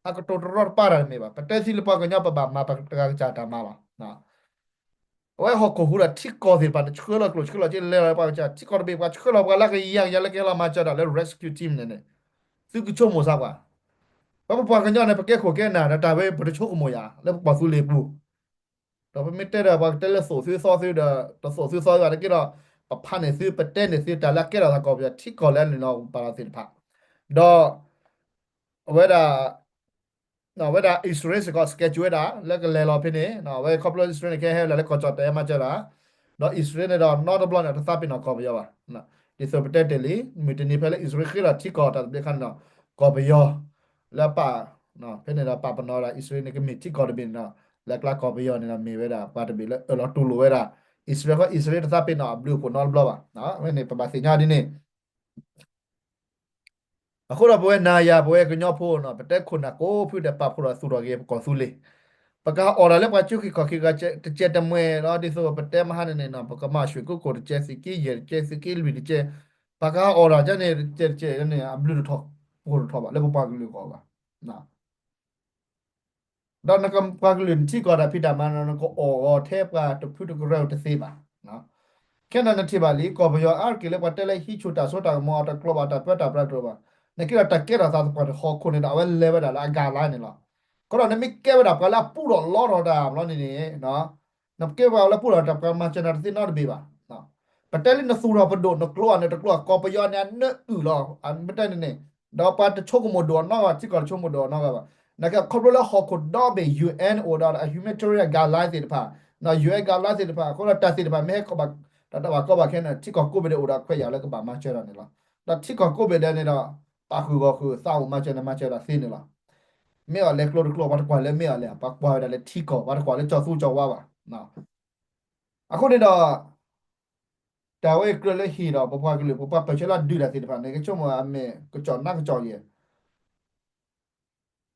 အကတိၤတရီတပါတၢ်တမ့ၢ်ဘၣ်. ပတဲသ့လၢပှၤကညီပဘၣ်မၤပတဂၤကစၢ်တၢ်မၤလီၤ. အဝဲဟီၣ်ခိၣ်ဟူးဒီးထံကီၢ်သ့ၣ်တဖၣ်န့ၣ် ဆှၢလီၤကျိၣ်ဆှၢလီၤစ့လဲၤလီၤပှၤကစၢ် ထံကီၢ်တဘ့ၣ် ပှၤဆှၢလီၤပှၤလၢကယၤကယၤလၢကဟဲလီၤမၤစၢၤတၢ်လၢ rescue team န့ၣ်န့ၣ် သုကဆိကမိၣ်စၢ်ပှၤ ပပှၤကညီန့ၣ် ပကဲခိၣ်ကဲနၢ်ဒီးတၢ်ဝဲပတဆိကမိၣ်ယၤ လၢပကီၢ်သူလ့ၤပူၤ ဒီးပမ့ၢ်တဲဒီးပှၤကတဲလၢသိးသုသီသုဒီး တသိးသုသီသုဘၣ်တက့ၢ်ဒီး ပဖးန့ၢ်သု ပတဲန့ၢ်သုတၢ်လၢအကဲထီၣ်သးကီၢ်ပယီၤထံကီၢ်လၢအနုာ်လီၤပာ်လီၤသ့ၣ်တဖၣ် ဒီး အဝဲဒၣ် အဝဲဒၣ် အံၣ်စရ့လးစ့ၢ်ကီး schedule ဝဲဒၣ် လၢကလဲၤလီၤဖဲန့ၣ် အဝဲခီဖျိလၢအံၣ်စရ့လးန့ၣ် ကဟဲလီၤလၢကီၢ်ကၠီၣ်တဲာ်မၤစၢၤတၢ် ဒီးအံၣ်စရ့လးန့ၣ်ဒီး နီတဘျီန့ၣ် တသးပ့ၤနီၣ်ကီၢ်ပယီၤဘၣ်. ဒ်သိးပတဲတ့ၢ်လံ မုၢ်တနံၤဖဲလၢအံၣ်စရ့လးဃ့ထီၣ်ထံကီၢ်တၢ်သဘျ့အခါန့ၣ်ဒီး ကီၢ်ပယီၤ လၢပာ် ဖဲန့ၣ်ဒီးပာ်ပနီၣ်ဝဲဒၣ် အံၣ်စရ့လးန့ၣ် ကမ့ၢ်ထံကီၢ်တဘ့ၣ်န့ၣ်ဒီး လၢကျါကီၢ်ပယီၤန့ၣ်ဒီးမ့ၢ်ဝဲဒၣ် ပှၤတဘ့ၣ်လၢအၢၣ်လီၤတူၢ်လိာ်ဝဲဒၣ် အံၣ်စရ့လး အံၣ်စရ့လးတသးပ့ၤနီၣ်အဘျုးအဖှိၣ်နီတဘျီဘၣ်. အဝဲန့ၣ် ပဘၣ်သ့ၣ်ညါဒ်န့ၣ် အဃိဒီးပဝဲနၤယၤ ပဝဲကညီဖိန့ၣ် ပတဲခိၣ်နၢ်ကိးဖုဒီး ပာ်ဖှိၣ်ဒီးသူၣ်ထီၣ်က့ၤပကီၢ်သူလ့ၤ ပကဟးအီၣ်တၢ်လၢပှၤကၠိခံခီၣ်ခံဂၤတကဲးတမှဲၤဒီး ဒ်သိးပတဲမဟါန့ၣ်န့ၣ် ပကမၤရွှေကုက္ကိုတကဲး သုးက့ယဲၢ်တကဲး သုးက့လွံၢ်တကဲး ပကဟးအီၣ်တၢ်ကန့ၣ်တကဲးတကဲးန့ၣ် အဘျုးတထီၣ် ပှိၢ်တထီၣ်ဘၣ် လၢပပှၤကလုာ်အဂီၢ်ဘၣ်. ဒီးနကပှၤကလုာ်နထံကီၢ်တၢ်ဖံးတၢ်မၤန့ၣ် နကအီၣ်ဂီၤထဲပှၤတဖုတကရၢတသ့ဘၣ်. ခဲန့ၣ်နထံၣ်ဘၣ်လံ ကီၢ်ပယီၤအါတက့ၢ်လၢပှၤတဲလၢဟံးဆူၣ်တၢ်စိတၢ်ကမီၤ တကျိၤဘၣ်တၢ်ပၢတၢ်ပြးတအိၣ်ဘၣ်. နကဲဒီးတၢ်ကဲထီၣ်သးသပှၢ်တဟီၣ်ခိၣ်န့ၣ်ဒီး အဝဲလဲၤဝဲဒၣ်လၢအ guideline န့ၣ်လီၤ. အဃိဒီးနမ့ၢ်ကဲဝဲဒၣ်ပှၤလၢအပူထီၣ်လီထီၣ်တၢ်ဘျီန့ၣ်န့ၣ် နကဲပှၤလၢပူထီၣ်တၢ် ပှၤမၤစၢၤနၤတသ့နီတဘ့ၣ်ဘၣ်. ပတဲလၢနသူၣ်ထီၣ်ပဒိၣ် နကျိၤအန့ၣ်တကျိၤ ကီၢ်ပယီၤန့ၣ် အနၢအုၣ်လီၤ. မ့ၢ်တဲန့ၣ်န့ၣ် ဒီးပှၤတဆိကမိၣ်ဒိၣ်အီၤနီတဂၤဘၣ် ထံကီၢ်တဆိကမိၣ်ဒိၣ်အီၤနီတဂၤဘၣ်. နကဲခီဖျိလၢဟီၣ်ခိၣ်ဒီဘ့ၣ် ယူၣ်အဲၣ် အိၣ်ဒီး humanitarian guideline သ့ၣ်တဖၣ် ယူၣ်အဲၣ် guideline သ့ၣ်တဖၣ် အဃိဒီးတၢ်သ့ၣ်တဖၣ် မ့ၢ်ဟဲကီၢ်ဘၣ် တၢ်တဘၣ်ကီဘၣ်ခဲန့ၣ် ထံကီၢ်ကိးဘ့ၣ်ဒဲးအိၣ်ဒီးခွဲးယာ်လၢကဘၣ်မၤစၢၤတၢ်န့ၣ်လီၤ. ဒီးထံကီၢ်ကိးဘ့ၣ်ဒဲးန့ၣ်ဒီး ပာ်ဃုာ်ဂီၢ်ဃုာ် သးအိၣ်မၤစၢၤန့ၣ် မၤစၢၤတၢ်သ့န့ၣ်လီၤ. မ့ၢ်အီၤလဲၤကျိတကျိ ပှၤတကွၢ်လၢမ့ၢ်အီၤလဲၣ် ပှၤကွၢ်ဝဲဒၣ်လၢထံကီၢ် ပှၤတကွၢ်လၢကၠီသူကၠီဝါဘၣ်. အဃိန့ၣ်ဒီး တၢ်ဝဲအံၤကြၢးလၢဟ့ၣ်ဒီးပပှၤကလုာ် ပပှၤပၢၢ်ဆၢလၢအဒုးတၢ်သ့ၣ်တဖၣ်န့ၣ် ကဆိကမိၣ်အမဲာ်ကစီၣ်နါကစီၣ်ယဲၢ်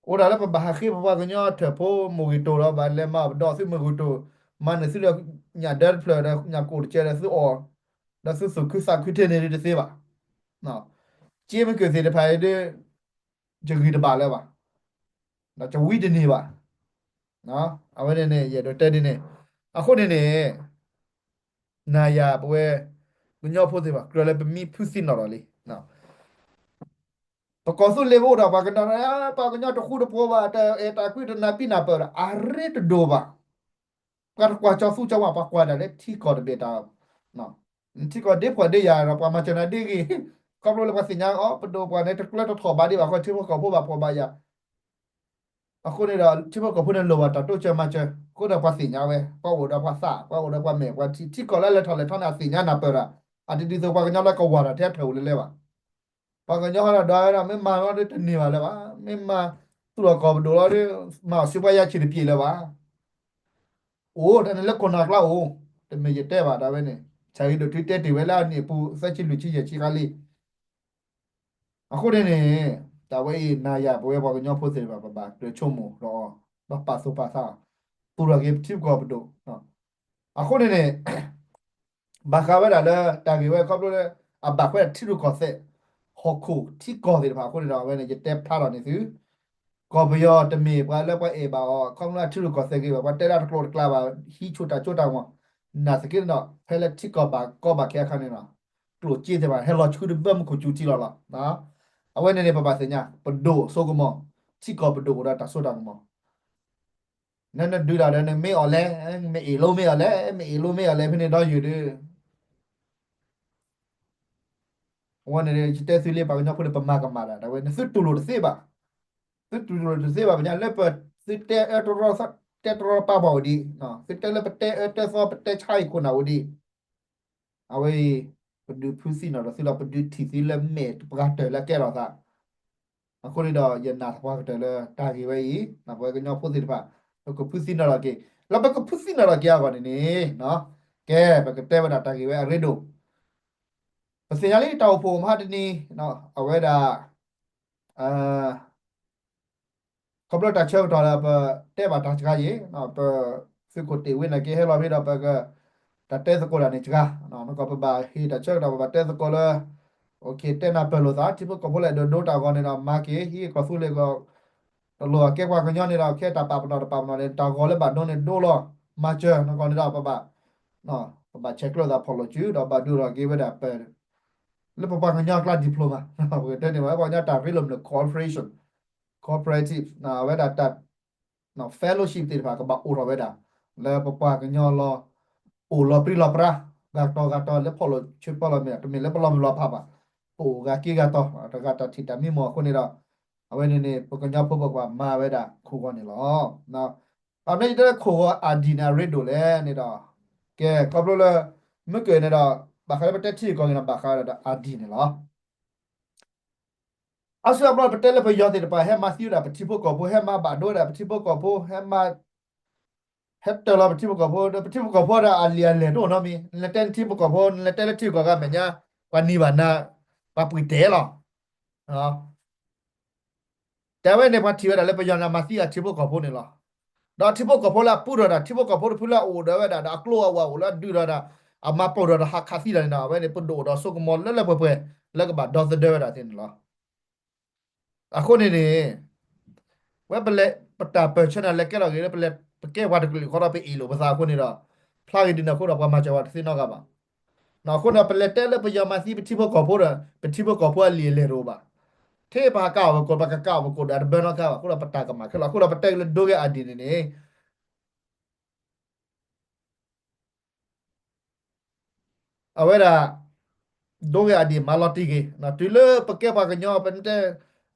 အိၣ်ဒၣ်လၢပဘၣ်ဟးဃ့ပပှၤကညီထၢၣ်ဖိမိၢ်ဂ့ၤတိၤဒီး ဘၣ်လဲၤမၤပဒီးသုမိၢ်ဂ့ၤတိၤ မၤန့ၢ်သုလၢညၣ်ဒၢတဖျၢၣ်ဒီး ညၣ်ကိၣ်တကဲးဒီးသုအီၣ် ဒီးသုသူၣ်ခုသးခုထဲန့ၣ်ဒ်တသ့ဘၣ်. က့မ့ၢ်ကၢၢ်သ့ၣ်တဖၣ်အံၤဒ် ယဂံၢ်တဘၣ်လၢၤဘၣ်, ဒီးယဝံတန့ၢ်ဘၣ်. အဝဲန့ၣ်န့ၣ် ယအဲၣ်ဒိးတဲဒ်န့ၣ်, အဃိန့ၣ်န့ၣ် နၤယၤပဝဲ ကညီဖိသ့ၣ်တဖၣ် ကြၢးလၢပမံဖုသံနီၣ်ထီၣ်လံ. ပကီၢ်သူလ့ၤပအိၣ်ဒီးပှၤကညီ, ပှၤကညီတဃူတဖိးဘၣ်, တအဲၣ်တၢ်ကွံတနၢ်ပံနၢ်ပၢၢ်ဒီး အရ့တဒိၣ်ဘၣ်. ပှၤတကွၢ်ကၠီသူကၠီဝါ ပှၤကွၢ်ဒၣ်လၢထံကီၢ်တဘ့ၣ်တၢ်, ထံကီၢ်ဒ့ပှၤဒ့ယၤဒီး ပှၤမၤစၢၤနၤဒ့ဂ့ၤ, ခီဖျိလၢပှၤသ့ၣ်ညါအီၤ ပဒိၣ်ပှၤန့ၣ် တကျၢတထီၣ်ဘၣ်ဒံးဘၣ်ဃီ ထံဖိကီၢ်ဖိဘၣ်ဖှီၣ်ဘၣ်ယာ် အဃိန့ၣ်ဒီး ထံဖိကီၢ်ဖိန့ၣ်လိၣ်ဘၣ်တၢ်တိစၢၤမၤစၢၤ, အဃိန့ၣ်ပှၤသ့ၣ်ညါဝဲ, ပှၤအိၣ်ဒီးပှၤသး, ပှၤအိၣ်ဒီးပှၤမဲာ်, ပှၤထံ, ထံကီၢ်လၢလဲၤထီၣ်လဲၤထီန့ၣ် အသ့ၣ်ညါနၢ်ပၢၢ်ဒီး, အတဒ်သိးပှၤကညီလၢကဝၤတၢ်ထဲအထၢၣ်အိၣ်လၢၤလၢၤဘၣ်. ပှၤကညီဟီဒီးဒီး မ့ၢ်မၤလီၤဒီးတန့ၢ်ဘၣ်လၢၤဘၣ်, မ့ၢ်မၤသူၣ်ထီၣ်ကီၢ်ပဒိၣ်လီၤဒီး မၤအီၣ်စ့ပှၤယၤဆံးတပျ့ၤလၢၤဘၣ်. အိၣ်တၢ်န့ၣ်လၢခိၣ်နၢ်ကျါအိၣ်, တမ့ၢ်ယတဲဘၣ်ဒၣ်ဝဲန့ၣ်, ဆၢဂ့ၤဒိၣ်ထူတဲတ့ၢ်ဝဲလၢအနံၣ်အပူၤ သၢဆံလွံၢ်ဆံယဲၢ်ဆံခါလံ. အဃိန့ၣ်န့ၣ် တၢ်ဝဲအံၤ နၤယၤပဝဲပှၤကညီဖိသ့ၣ်တဖၣ် ပဘၣ်ကြၢးဆိကမိၣ်ဒီး ဘၣ်ပာ်သူၣ်ပာ်သး, သူၣ်ထီၣ်က့ၤပထံပကီၢ်ပဒိၣ်. အဃိန့ၣ်န့ၣ် ဘၣ်ဃးဝဲဒၣ်လၢတၢ်ဂ့ၢ်ဝဲခီဖျိလၢ အဘၣ်ဃးဝဲဒၣ်ထံရူၢ်ကီၢ်သဲး ဟီၣ်ခိၣ်ထံကီၢ်သ့ၣ်တဖၣ်အဃိန့ၣ်ဒီး အဝဲန့ၣ် ယတဲဖျါထီၣ်န့ၢ်သု ကီၢ်ပယီၤတမ့ၢ်ပှၤလၢပှၤအဲၣ်ဘၣ်အီၤ ခီဖျိလၢထံရူၢ်ကီၢ်သဲးဂ့ၤဘၣ် ပှၤတဲဒၣ်တကျိၤတကျဲဘၣ် ဟံးဆူၣ်တၢ်စိတၢ်ကမီၤ, နာ်သက့ဒီး ဖဲလၢထံကီၢ်ဘၣ်ကီဘၣ်ခဲအခါန့ၣ်ဒီး ကျိၣ်စ့သ့ၣ်တဖၣ် ဟဲလီၤဆူတဘၢမူခိၣ်စူၤထံလီၤလီၤ. အဝဲန့ၣ်န့ၣ် ပဘၣ်သ့ၣ်ညါ ပဒိၣ်စိကမီၤ ထံကီၢ်ပဒိၣ်အိၣ်ဒီးတၢ်စိတၢ်ကမီၤ နနဒုးတၢ်ဒီး နမ့ၢ်အီၤလဲၣ်, မ့ၢ်အ့ၣ်လိမ့ၢ်အီၤလဲၣ်, မ့ၢ်အ့ၣ်လိမ့ၢ်အီၤလဲၣ် ဖဲန့ၣ်ဒီးယုာ်ဒီး အဝဲန့ၣ် ယတဲသုလံ ပှၤကညီဖိန့ၣ် ပမၤကမၣ်ဒၣ် တၢ်ဝဲန့ၣ် သုတူၢ်လိာ်တသ့ဘၣ်, သုတူၢ်လိာ်တသ့ဘၣ် ပညါလၢပ သုတဲအၢတရီ တဲတရီတပါပှၤအိၣ်ဒံး, သုတဲလၢပတဲအၢတဲသီ ပတဲဆါအံၤခိၣ်နၢ်အိၣ်ဒံး, အဝဲအံၤ ပဒုးဖုသံနီၣ်ဒီးသုလီၤ ပဒုးထံၣ်သုလၢမဲာ်ပှၤတၢၢ်လၢကဲထီၣ်သး အဃိန့ၣ်ဒီး ယနာ်သပှၢ်ကတၢၢ်လၢတၢ်ဂ့ၢ်ဝဲအံၤ ပဝဲကညီဖိသ့ၣ်တဖၣ် ပကဖုသံနီၣ်ထီၣ်က့ၤ, လၢပကဖုသံနီၣ်ထီၣ်က့ၤအဂီၢ်န့ၣ်န့ၣ်, ကဲ ပကတဲဝဲဒၣ်တၢ်ဂ့ၢ်ဝဲအရ့ဒိၣ်, ပသ့ၣ်ညါလံတၢ်အိၣ်ဖှိၣ်မဟါတနံၤ, အဝဲဒၣ် ခီဖျိတၢ်ဆၢကတီၢ်လၢပတဲဘၣ်တၢ်စှၤယံၤ, ပသုးခိၣ်တ့ၢ်ဝ့နာ်က့ဟဲလီၤဖဲဒီးပက တၢ်တဲသကိးတၢ်န့ၣ်စှၤ, နကီၢ်ပဘၣ်ဟ့ၣ်တၢ်ဆၢကတီၢ် ပဘၣ်တဲသကိးလၢ တဲနၢ်ပၢၢ်လိာ်သးထံဖိကီၢ်ဖိလၢအဲၣ်ဒိးဒိတၢ်ဂီၤန့ၣ်ဒီး မၤက့ၤ ဟံးကီၢ်သူလ့ၤကီၢ် တလိၣ်အကဲပှၤကညီန့ၣ်ဒီး ခဲတၢ်ပာ်ပနီၣ်တပာ်ပနီၣ်န့ၣ် တၢ်ဂီၤလၢဘၣ်ဒိန့ၣ်ဒိလီၤ, မၤစၢၤနကီၢ်န့ၣ်ဒီး ပဘၣ် ပဘၣ်ဆဲးကျိးသးဖီၣ်လိာ်စု ဒီးဘၣ်ဒုးထီၣ်က့ၤဝဲဒၣ်ပ လၢပပှၤကညီအကျါ diploma ပကတဲန့ၣ် ပှၤကညီတၢ်ရ့လိာ်မနုၤ cooperation, cooperative အဝဲဒၣ်တၢ် fellowship သ့ၣ်တဖၣ်ကဘၣ်အိၣ်ထီၣ်ဝဲဒၣ် လၢပပှၤကညီလီၤ အိၣ်လီၤပြံလီၤပြါ ဂၤတီၤဂၤတီၤလၢဖီၣ်လိာ်ဆၢဖီၣ်လိာ်မ့ၢ် တမ့ၢ်လၢပလီၤမုၢ်လီၤဖးဘၣ်, ပအိၣ်ဂၤက့ၤဂၤတီၤ တဂၤတၢ်ထံၣ်တၢ်မံမီၢ်အဃိန့ၣ်ဒီး အဝဲန့ၣ်န့ၣ် ပကညီဖိပကဘၣ်မၤဝဲဒၣ်ခိၣ်ဂီၤန့ၣ်လီၤ. အမ့ၢ်တဲလၢခိၣ်ဂီၤအၢ်ဒံၣ်န့ၣ် အရ့ဒိၣ်လဲၣ်န့ၣ်ဒီး ကဲ ခီဖျိလၢ မုၢ်ကၢၢ်န့ၣ်ဒီး ဘၣ်ဃးလၢပတဲထံဂ့ၢ်ကီၢ်ဂ့ၢ်န့ၣ် ဘၣ်ဃးဝဲဒၣ်ဒီးအၢ်ဒံၣ်န့ၣ်လီၤ. အါစုအါဘျီပတဲလၢပယီၤသ့ၣ်တဖၣ် ဟဲမၤသံဝဲဒၣ်ပထံဖိကီၢ်ဖိ ဟဲမၤဘၣ်ဒိဝဲဒၣ်ပထံဖိကီၢ်ဖိ ဟဲမၤ ဟဲတၢၤလီၤပထံဖိကီၢ်ဖိ ဒီးပထံဖိကီၢ်ဖိဒီးအလံာ်အလဲၢ်တအိၣ်နီတမံၤ နလဲၤတဲထံဖိကီၢ်ဖိ နလဲၤတဲလၢထံဂုၤကီၢ်ဂၤမဲာ်ညါ ပှၤနံၤဘၣ်နၤ ပှၤပှ့ၤတဲလီၤ. တဲဝဲန့ၣ် ပှၤထံၣ်ဝဲဒၣ်လၢပယီၤန့ၣ် အမၤသံအထံဖိကီၢ်ဖိန့ၣ်လီၤ. ဒီးထံဖိကီၢ်ဖိလၢအပူထီၣ်တၢ် ထံဖိကီၢ်ဖိတဖုလၢအအိၣ်ဒီးဝဲဒၣ်ဒီးအကျိအဝးအိၣ်လၢအဒုးဒီး အမၤပိာ်ထီၣ်ဒီးဟးခးသံလီၤန့ၣ်ဒီး အဝဲန့ၣ် ပဒိၣ်ဒီးစိကမီၤလၢလၢပှဲၤပှဲၤ လၢကဘၣ်ဒီသဒၢဝဲဒၣ်သ့န့ၣ်လီၤ. အဃိန့ၣ်န့ၣ် ဝဲပလဲၤ ပတၢ်ပၢၢ်ဆၢန့ၣ် လဲၤကဲထီၣ်ဂ့ၤလၢပလဲၤ ပကဲပှၤတကလုာ်ဃီဒီး ပအ့ၣ်လိာ်ပသးအဃိန့ၣ်ဒီး ဖျါဂ့ၤဒ်န့ၣ်အဃိဒီး ပှၤမၤစၢၤဝဲတသ့နီတဂၤဘၣ်. အဃိန့ၣ် ပလဲၤတဲလၢပယီၤမၤသံပထံဖိကီၢ်ဖိဒီး ပထံဖိကီၢ်ဖိအလံာ်အလဲၢ်တအိၣ်ဘၣ်. ထဲပဟးကးအီၣ်ပကိး ပကကးအီၣ်ပကိးဒီး တဘၢနီတခါဘၣ် အဃိဒီးပတၢ်ကမၣ်ခဲလၢာ် အဃိဒီးပတဲက့ၤလၢဒိဂ့ၤအၢ်ဒံၣ်န့ၣ်န့ၣ် အဝဲဒၣ် ဒိဂ့ၤအၢ်ဒံၣ်မၤလီၤတံၢ်က့ၤ တုၤလၢပကဲပှၤကညီ ပတဲ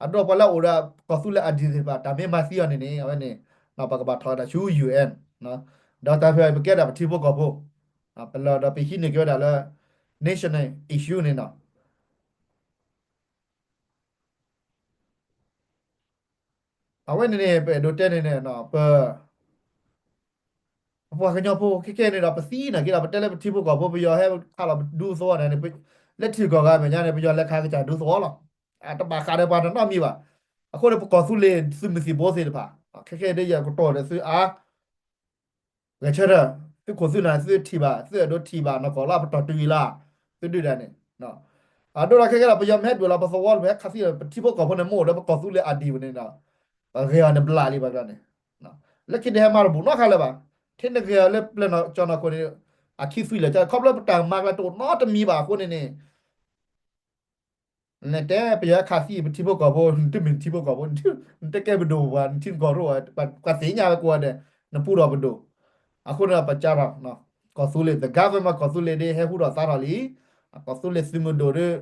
အဒိပှၤလၢအအိၣ်ဒီးကီၢ်သူလ့ၤအၢ်ဒံၣ်သ့ၣ်တဖၣ် တၢ်မ့ၢ်မၤသံအီၤန့ၣ်န့ၣ် အဝဲန့ၣ် ပကဘၣ်ထီၣ်ဝဲဒၣ်ဆူ ယူၣ်အ့ၣ် ဒီးတၢ်ဖဲပကဲဒၣ်ပထံဖိကီၢ်ဖိ ပလီၢ်ဒီးပဟံးန့ၢ်က့ၤဝဲဒၣ်လၢ national issue န့ၣ်နီၤ အဝဲန့ၣ်န့ၣ် ပအဲၣ်ဒိးတဲန့ၣ်န့ၣ် ပ ပပှၤကညီဖိခဲကဲန့ၣ်ဒီး ပသံနာ်က့ဒီး ပတဲလၢပထံဖိကီၢ်ဖိ ပယီၤဟဲခးလီၤဒူသဝီန့ၣ် လၢထံဂုၤကီၢ်ဂၤမဲာ်ညါန့ၣ် ပယီၤလဲၤခးကစၢ်ဒူသဝီလီၤ. တဘၣ်ဃးဒီးပှၤတနီတမံၤဘၣ်. အဃိန့ၣ် ပကီၢ်သူလ့ၤသုးမုၢ်သံၣ်ဘိသ့ၣ်တဖၣ် ခဲကဲဒ်ယကတိၤဒီးသုအါ ဂဲၤဆၢထၢၣ် သုခိၣ်သုနၢ် သုထံၣ်ဘၣ် သုအဲၣ်ဒိးထံၣ်ဘၣ်နီၢ်ကီၢ်လၢအပတီၢ်တုၤအံၤလၢ သုဒုးဒၣ်န့ၣ် အဒိဒီးခဲကဲဒီး ပယီၤမ့ၢ်ဟဲဒွဲၣ်လီၤပသဝီ ပဟဲခးသံဒီး ပထံဖိကီၢ်ဖိန့ၣ် မ့ၢ်အိၣ်ဒီးပကီၢ်သူလ့ၤအၢ်ဒံၣ်ပူၤန့ၣ်ဒီး ပဂဲၤအီၤန့ၣ်ဘျးလံပှၤကျါန့ၣ် လၢခံန့ၣ်ဟဲမၤတဘူၣ်နီတခါလၢၤဘၣ်. ထဲနဂဲၤအီၤလၢပျဲၢ်နီၢ်ကၠီၣ်နီၢ်ခိၣ်န့ၣ် အခံသွံၣ်လၢာ် ခီဖျိပတၢ်မၤကျါတအိၣ်နီတမံၤဘၣ်အဃိန့ၣ်န့ၣ် နတဲပယီၤခးသံပထံဖိကီၢ်ဖိ နတမ့ၢ်ထံဖိကီၢ်ဖိ နတကဲပဒိၣ်ပှၤ နထံနကီၢ်ရိၣ် ပှၤသ့ၣ်ညါဝဲကိးဂၤဒဲး နပူထီၣ်ပဒိၣ်. အဃိန့ၣ်ဒီးပကးထီၣ် ကီၢ်သူလ့ၤ the government ကီၢ်သူလ့ၤဒ်ဟဲဟူထီၣ်သါထီၣ်လံ. ကီၢ်သူလ့ၤသုးမုၢ်ဒိၣ်ဒီး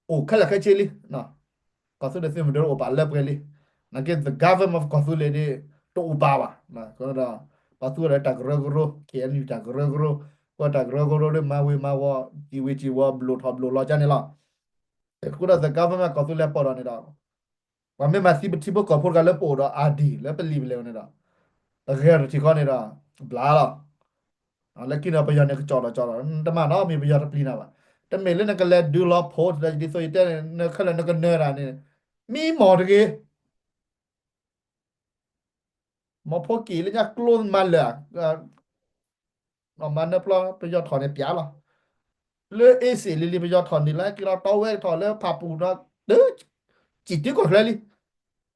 အိၣ်ခဲလၢာ်ခဲဆ့လံ. ကီၢ်သူလ့ၤသုးမုၢ်ဒိၣ်အိၣ်ပာ်လၢပှဲၤလံ. နာ်က့ the government of ကီၢ်သူလ့ၤဒ် တအိၣ်ပာ်ဘၣ်. ပှၤသူဝဲဒၣ်တၢ်ကရၢကရိ ခ့ၣ်အဲၣ်ယူၣ် တၢ်ကရၢကရိ ပှၤတၢ်ကရၢကရိဒီးမၤဝ့ၤမၤဝီၤ စံၣ်ဝ့ၤစံၣ်ဝီၤ ဘျိၣ်ထီၣ်ဘျိၣ်လီၤကါန့ၣ်လီၤ. အဃိဒီး the government ကီၢ်သူလ့ၤပာ်ဒီးန့ၣ်ဒီး ပှၤမ့ၢ်မၤသံပထံဖိကီၢ်ဖိတဂၤလၢပအိၣ်ဒီးအၢ်ဒံၣ်လၢပလံာ်ပလဲၢ်န့ၣ်ဒီး ပဂဲၤထီၣ်ထံၣ်ခီန့ၣ်ဒီး ဘျါလီၤ. လၢခံန့ၣ်ပယီၤန့ၣ်ကကၠီၣ်လီၤကၠီၣ်လီၤ တမၤနီတမံၤပယီၤတပျံၤနၤဘၣ်. တမ့ၢ်လၢနကလဲၤဒုးလီၤဖိးဒီးဒ်သိးယတဲန့ၣ် နခဲလၢာ်နကနၢၤတၢ်န့ၣ် မံမီၢ်တဂ့ၤ မီၢ်ဖိက့ၤလၢညါကျိမၤလၢာ် မၤနၢပျီပယီၤထီၣ်န့ၣ်ပျးလီၤ. လၢအ့စ့ၣ်လံလံပယီၤထီၣ်န့ၣ်လၢက့ၤလီၤတီဝဲထီၣ်လၢဖးပူၤဒီး တၢ်စံၣ်တုၤကီၢ်ချၢလံ.